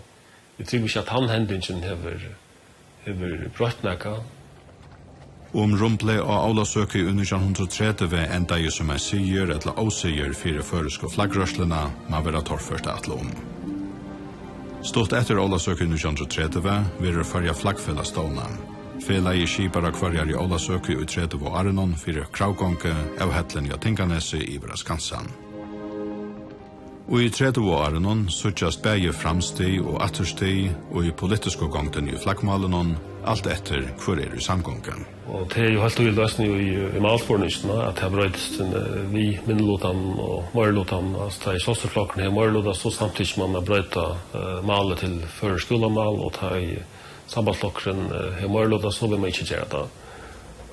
eg trúgvi ikki, at tann hendingin hevur, hevur broytt nakað. Um rumblið á Ólavsøku í nítjan hundrað og tretivu endaði sum ein sigur ella ósigur fyri føroysku flaggrørsluna, má vera torført at ætla um. Stutt eftir Ólavsøku í nítjan hundrað og tretivu verður Føroya Flaggfelag stovnað. Felagið skipar á hvørjari Ólavsøku í tretivu árunum fyri kravgongu av helluni á Tinganesi yvir á skansan. Og í tretivu árunum síggjast bæði framstig og afturstig og í politisku gongdini í flaggmálinum, alt eftir hvør er í samgongu. Og tað er jú heilt týðiligt eisini í, í málspurninginum, at tað broytist, eh, við minnilutan og meirilutan. Altso, tá ið Sjálvstýrisflokkurin hevur meiriluta, so samtykkir mann at broyta, eh, málið til føroyskt skúlamál, og tá ið Sambandsflokkurin, eh, hevur meiriluta, so vil mann ikki gera tað.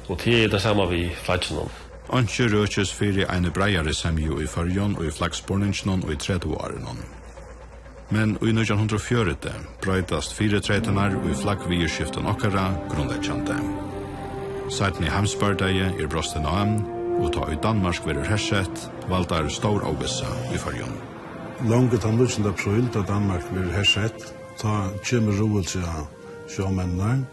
Og tað er tað sama við flagginum. Einki røkist fyri eini breiðari semju í Føroyum í flaggspurninginum í tretivu árunum. Men í nítjan hundrað og fjøruti broytast fyritreytirnar í flaggviðurskiftum okkara grundleggjandi. Seinni heimsbardagi er brostin á, og tá ið Danmark verður hersett, valdar stór óvissa í Føroyum. Longu tann níggjunda apríl, tá Danmark verður hersett, tá kemur røðin hjá sjómenninum.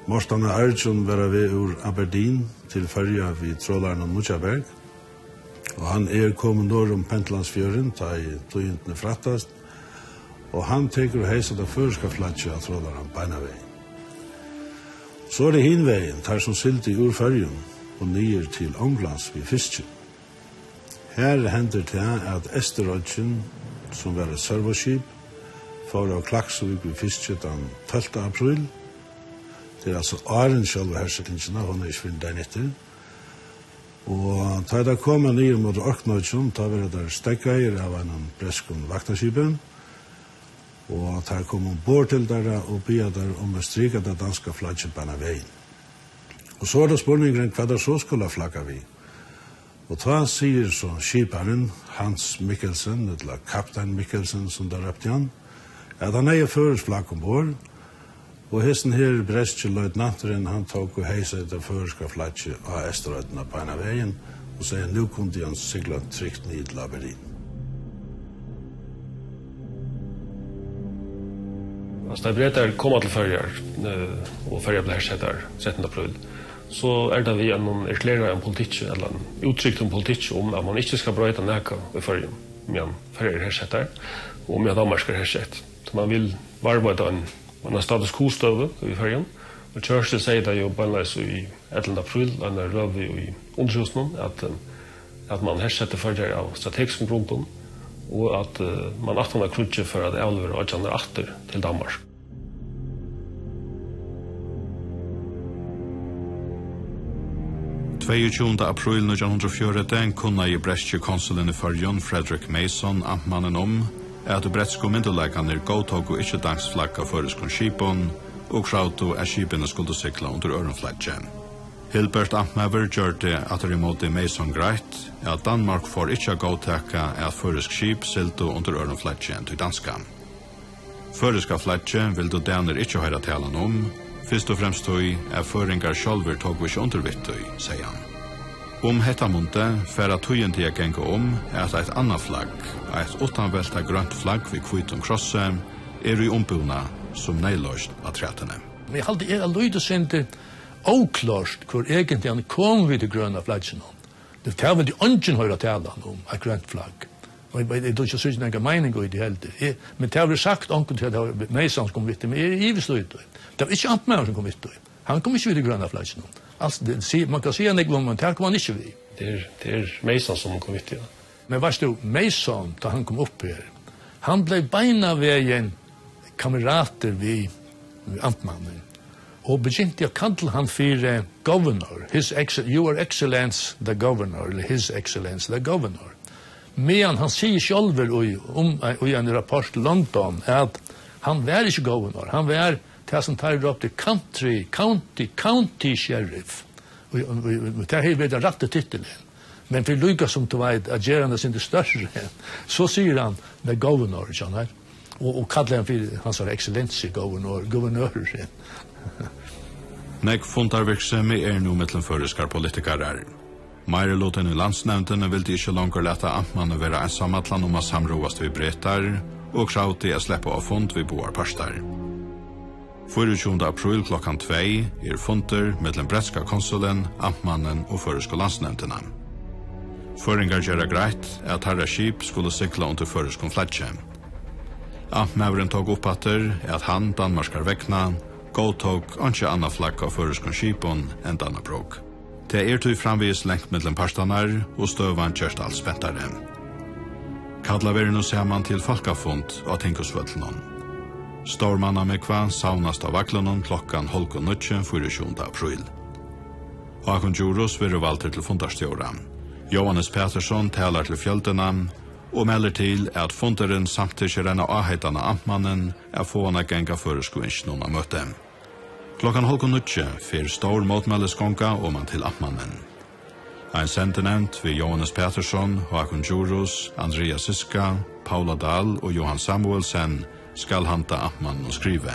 Mortan á Argjum var á veg úr Aberdeen til Føroya við trolaranum Nýggjaberg, og hann er komin norður um Pentlandsfjørðin, tá ið tíðindini frættast, og hann tekur og heysir tað føroyska flaggið á trolaran beinanvegin. So er tað hin vegin, teir sum sigldu úr Føroyum, og niður til Onglands við fiski. Her hendir tað, at Eysturoyggin, sum var eitt servoskip, fór av Klaksvík við fiski tann tólvta apríl. Tað er altso áðrenn sjálva hersetingina, hon er ikki fyrr enn dagin eftir. Og tá teir koma niður móti Orknoyggjum, tá verða teir steðgaðir av einum bretskum vaktaskipi, og teir koma umborð til teirra og biðja teir um at strika tað danska flaggið beinanvegin. Og so er tað spurningurin, hvat teir so skulu flagga við. Og tá sigur so skiparin, Hans Mikkelsen, ella kaptein Mikkelsen, sum teir róptu hann, at hann hevði føroyskt flagg umborð, og hesin her bretski løjtnanturin, hann tók og heysætti tað føroyska flaggið á Eysturoynna beinanvegin og segði, nú kundi hann sigla trygt niður til Aberdeen. Altso, tá bretar koma til Føroyar, eh, og Føroyar blíva hersettar trettanda apríl, so er tað við einum erkleraðum politikki, ella einum úttryktum politikki um, at man ikki skal broyta nakað í Føroyum, meðan Føroyar eru hersettar, og meðan Danmark er hersett. So man vil varðveita ein, eina status quo-støðu í Føroyum, og Churchill segði tað jú beinleiðis í ellivta apríl, á eini røðu í Undirhúsinum, at, eh, at man hersetti Føroyar av strategiskum grundum, og at, eh, man aftan á kríggið fór at avlevera oyggjarnar aftur til Danmark. Tveyogtjúgunda apríl nítjan hundrað og fjøruti kunnaði bretski konsulin í Føroyum, Frederick Mason, amtmannin um, at bretsku myndugleikarnir góðtóku ikki danskt flagg á føroyskum skipum og kravdu, at skipini skuldu sigla undir øðrum flaggi. Hilbert amtmaður gjørdi aftur ímóti Mason greitt, at Danmark fór ikki at góðtaka, at føroysk skip sigldu undir øðrum flaggi enn tí danska. Føroyska flaggið vildu danir ikki hoyra talan um, fyrst og fremst tí, at føroyingar sjálvir tóku ikki undir við tí, segði hann. Um hetta mundið fara tíðindi at ganga um, at eitt annað flagg, eitt uttanveltað grønt flagg við hvítum krossi, er í umbúna sum neyðloysn á trætuni. Men eg haldi, er eitt lítið sindur óklárt, hvør eigentliga kom við tí grøna flagginum. Tað, tað vildi eingin hoyra talan um, eitt grønt flagg. Og eg, eg, eg dugi ikki at síggja nakra meining í tí heldur. Eg, men tað verður sagt onkuntíð, at tað var Mason sum kom við tí, men eg ivist í tí. Tað var ikki amtmaðurin sum kom við tí. Hann kom ikki við tí grøna flagginum. Altso, tað, sig-, man kann siga nógv um, men tað kom hann ikki við. Tað er, tað er Mason, sum kom við tí, ja. Men veitst tú, Mason, tá hann kom upp her, hann bleiv beinanvegin kameratur við, við amtmannin og begynti at kalla hann fyri governor, His Excel-, Your Excellency the Governor, ella His Excellency the Governor. Meðan hann sigur sjálvur í, um, í ein rapport til London, at hann var ikki governor, hann var tað, sum teir róptu country, county, county sheriff. Og, og, og, og tað hevði verið tann rætti titulin. Men fyri líka sum, tú veit, at gera hann eitt sindur størri, so sigur hann, the governor, skilur tú, og, og kallar hann fyri hansara excellency governor, guvernør. Nógv fundarvirksemi er nú millum føroyskar politikarar. Meirilutin í landsnevndini vildi ikki longur lata amtmannin vera einsamallan um at samráðast við bretar og kravdi at sleppa á fund við báðar partar. Fýraogtjúgunda apríl klokkan tvey er fundur millum bretska konsulin, amtmannin og føroysku landsnevndina. Føroyingar gera greitt, at teirra skip skulu sigla undir føroyskum flaggi. Amtmaðurin tók upp aftur, at hann Danmarkar vegna góðtók einki annað flagg á føroyskum skipum enn Dannebrog. Tað er tí framvegis langt millum partarnar og støðan gjørt alt spentari. Kallað verður nú saman til fólkafund á Tinghúsvøllinum. Stór mannamúgva savnast á Vaglinum klokkan hálvgum níggju fýraogtjúgunda apríl. Hákun Djurhuus verður valdur til fundarstjóra. Jóannes Patursson talar til fjøldina og mælir til, at fundurin samtykkir eina áheitan á amtmannin at fáa hann at ganga føroysku ynskjunum á møti. Klokkan hálvgum níggju fer stór mótmælisgonga oman til amtmannin. Ein sendinevnd við Jóannes Patursson, Hákun Djurhuus, Andreas Ziska, Paula Dahl og Johan Samuelsen skal handa amtmanninum skrivi,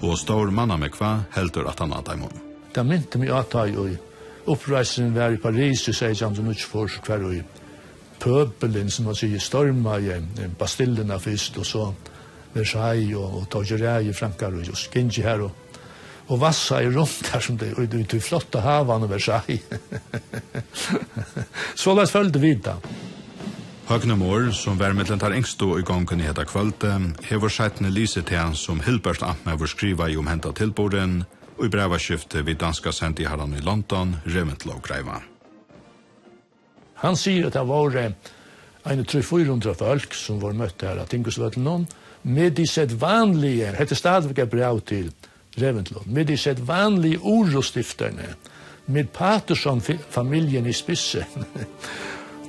og stór mannamúgva heldur aftan á teimum. Tað minti meg á, tá ið uppreisnin var í París í seytjan hundrað og níggjuogfýrs, hvar ið pøbelin, sum man sigur, stormaði, eh, Bastilluna fyrst, og so Versailles, og, og tók í ræði Frankaríki, og skingi her, og, og vassaði runt her, sum tey, í, í, í tí flotta havanum Versailles. Soleiðis føldu vit tað. Høgni Mohr, sum var millum teir yngstu í gongini hetta kvøldið, hevur seinni lisið tað, sum Hilbert amtmaður skrivaði um henda tilburðin, í brævaskifti við danska sendiharran í London, Reventlow Greiva. Hann sigur, at tað vóru eini trý, fýra hundrað fólk, sum vóru møtt har á Tinghúsvøllinum, med de sædvanlige, hetta er stadigvæk eitt bræv til Reventlow, med de sædvanlige urostifterne, med Patterson-familien i spidsen.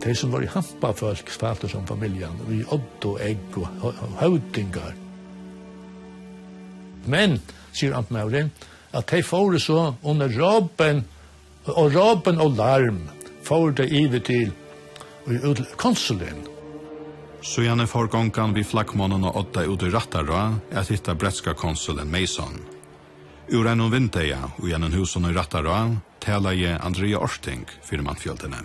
Tey, sum vóru hampafólk, Patterson-familjan, við odd og egg og hø-, høvdingar. Men, sigur amtmaðurin, at tey fóru so under råben, og råben og larm fóru tey yvir til, í, út til konsulin. Síðani fór gongan við flaggmonnum á odda út í rættaráð at hitta bretska konsulin Mason. Úr einum vindeyga í einum húsum í rættaráð talaði Andrea Orting fyri mannfjøldini.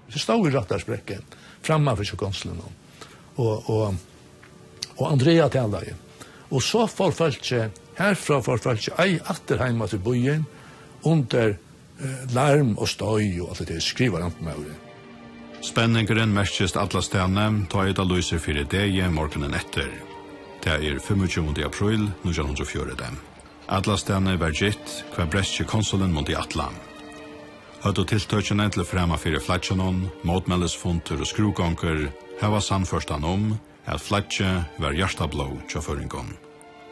Vit stóðu í rættarspretti framman fyri konsulinum, og, og, og Andrea talaði. Og so fór fólkið, herfrá fór fólkið ei aftur heim aftur í býin undir, eh, larm og støy og alt tað, skrivar amtmaðurin. Spenningurin merkist allastaðni, tá ið tað lýsir fyri degi morgunin eftir. Tað er fimmogtjúgunda apríl nítjan hundrað og fjøruti. Allastaðni var gitt, hvat bretski konsulin mundi ætla. Høvdu tiltøkini til frama fyri flagginum, mótmælisfundur og skrúðgongur hava sannført hann um, at flaggið var hjartablóð hjá føroyingum.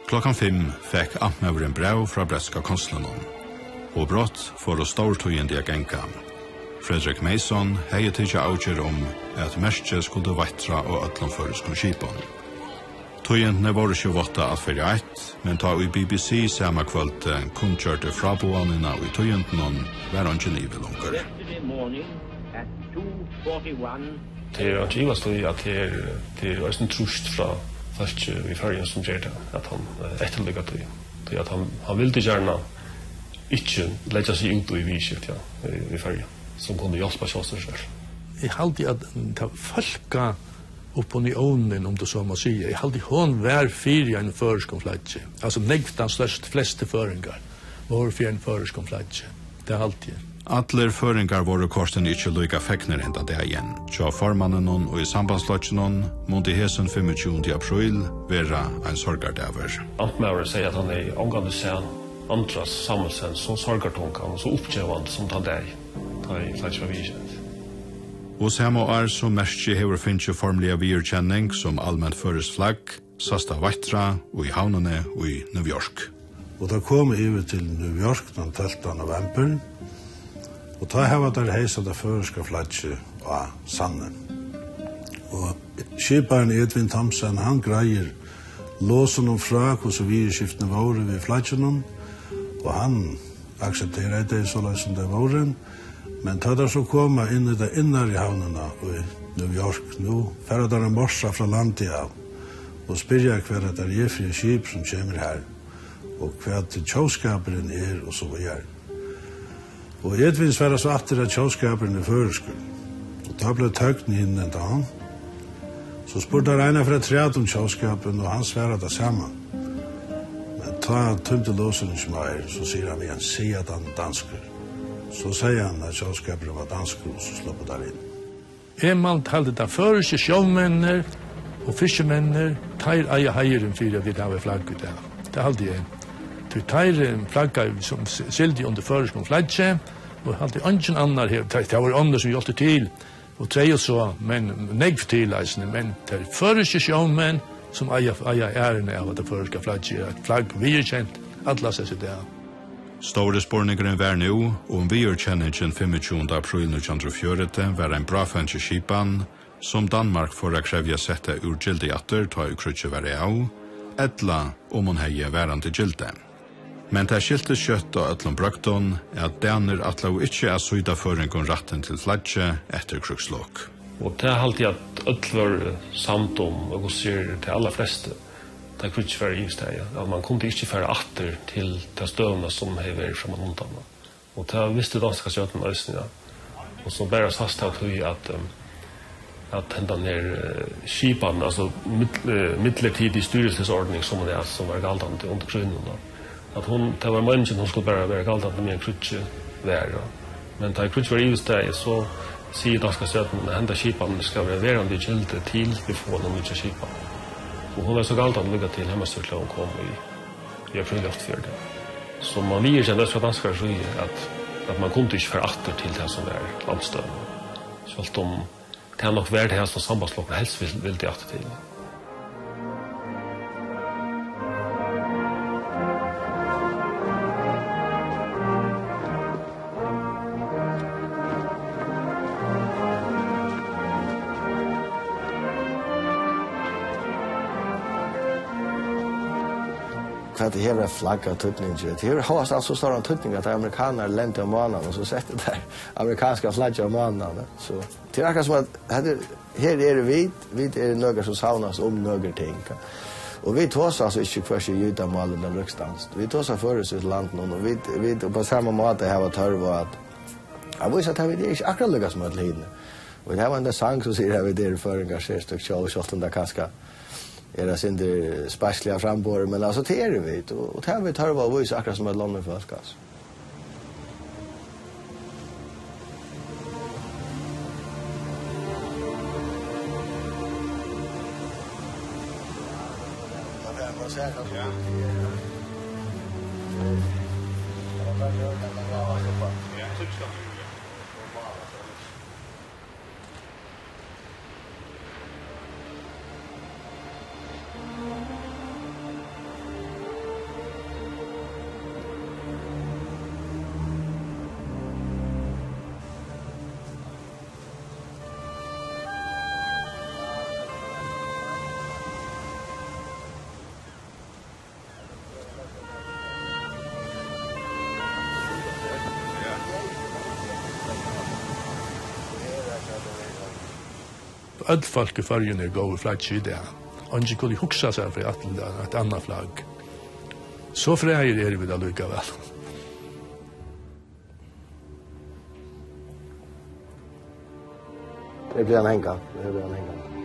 Klokkan fimm fekk amtmaðurin bræv frá bretska konsulinum, og brátt fóru stór tíðindi at ganga. Frederick Mason hevði tikið avgerð um, at merkið skuldi veittra á øllum føroyskum skipum. Tíðindini vóru ikki váttað alt fyri eitt, men tá ið B B C sama kvøldið kunngjørdi fráboðanina í tíðindunum, var eingin ivi longur. Yesterday morning at two forty-one. Tað er einki ivast í, at tað er, tað er eisini trýst frá fólki í Føroyum, sum ger tað, at hann, eh, eftirlíkar tí. Tí at hann, hann vildi gjarna ikki leggja seg út í viðurskifti, ja, í, í Føroyum, sum kunnu hjálpa sjálvstýrisfólki. Eg haldi, at tað fólka opiniónin, um tú so má siga. Eg haldi, hon var fyri einum føroyskum flaggi. Altso, nógv, tann størst, flestu føroyingar vóru fyri einum føroyskum flaggi. Tað haldi eg. Allir føroyingar vóru kortini ikki líka fegnir henda dagin. Hjá formanninum í Sambandsflokkinum mundi hesin fimmogtjúgunda apríl vera ein sorgardagur. Amtmaðurin segði, at hann hevði ongantíð sæð Andras Samuelsen so sorgartungan og so uppgevandi sum tann dagin, tá ið flaggið var viðurkent. Og sama ár sum merkið hevur fingið formliga viðurkenning sum alment føroyskt flagg, sæst tað veittrað í havnini í New York. Og tað kom yvir til New York tann tólvta novembur, og tá hava teir heysað tað føroyska flaggið á sandinum. Og skiparin Edwin Thompson, hann greiðir losinum frá, hvussu viðurskiftini vóru við flagginum, og hann aksepteraði tey soleiðis, sum tey vóru. Men tá teir so koma inn í ta innaru havnina í New York, nú fara teir at morsa frá landi av og spyrja, hvat tað er fyri skip, sum kemur har, og hvat tjóðskapurin er, og so víðari. Og Edwin svarar so aftur, at tjóðskapurin er føroyskur. Og tá bleiv tøgn í hinum endanum. So spurdu teir ein afturat um tjóðskapin, og hann svarar tað sama. Men tá tímdi losurin ikki meir, so sigur hann við hann: "Sig, at hann er danskur." So segði hann, at tjóðskapurin var danskur, og so sluppu teir inn. Eg man haldi, at føroyskir sjómenninir og fiskimenninir, teir eiga heiðurin fyri, at vit hava eitt flagg í dag. Tað haldi eg. Tí teir, eh, flaggaðu sum s-, sigldu undir føroyskum flaggi, og haldi eingin annar her, tað, tað vóru onnur, sum hjálptu til, og treyv og so, men nógv til eisini, men tað eru føroyskir sjómenn, sum eiga, eiga æruna av, at tað føroyska flaggið er eitt flagg viðurkent allastaðni í dag. Stóri spurningurin var nú, um viðurkenningin fimmogtjúgunda apríl nítjan hundrað og fjøruti var ein bráðfeingis skipan, sum Danmark fór at krevja setta úr gildi aftur, tá ið kríggið var av, ella um hon hevði varandi gildi. Men tað skiltist skjótt á øllum brøgdum, at danir ætlaðu ikki at sýta føroyingum rættin til flaggið eftir krígslok. Og tað haldi eg, at øll vóru samd um, og hvussu er tey allarflestu, tá kríggið var yvirstaðið, at man kundi ikki fara aftur til ta støðuna, sum hevði verið frammanundan. Og tað visti danska stjórnin eisini, ja. Og so bara sæst av tí, at, ehm, at hendan her, eh, skipan, altso mid-, eh, midlertidig styrelsesordning, sum hon er, sum var galdandi undir krígnum, ja, at hon, tað var meiningin, hon skuldi bara vera galdandi meðan kríggið var, ja. Men tá kríggið var yvirstaðið, so sigur danska stjórnin, at henda skipanin skal vera verandi í gildi, til vit fáa eina nýggja skipan. Og hon var so galdandi líka til heimastýrislógin kom í, í apríl áttaogfjøruti. So man viðurkenndi eisini frá danskari síðu, at, at man kundi ikki fara aftur til tað, sum var landsstøðan. Sjálvt um tað nokk var tað, sum sambandsflokkurin helst vil-, vildi aftur til. Hvat hevur eitt flagg av týdningi? Tað hevur hóast alt so stóran týdning, at amerikanarar lendu á mánanum, og so settu teir amerikanska flaggið á mánanum. So tað er akkurát sum at hetta er, her eru vit, vit eru nøkur sum savnast um nøkur ting. Og vit tosa altso ikki hvørki júdamál ella røkstanskt. Vit tosa føroyskt í landinum, og vit, vit, og á sama máta hava tørv á at, at vísa, at vit eru ikki akkurát líka sum øll hini. Og vit hava ein sang sum sigur at vit eru føroyingar, serstøk tjóð, sjálvt um tað kanska er eitt sindur speiskliga framborið, men altso, tað eru vit, og, og tað hava vit tørv á at vísa akkurát sum øll onnur fólk, altso. Øll fólk í Føroyum eru góð við flaggið í dag. Eingin kundi hugsað sær fyri ætlan eitt annað flagg. So frægir eru vit allíkavæl. Eg bleiv ein hanga. Eg bleiv ein hanga.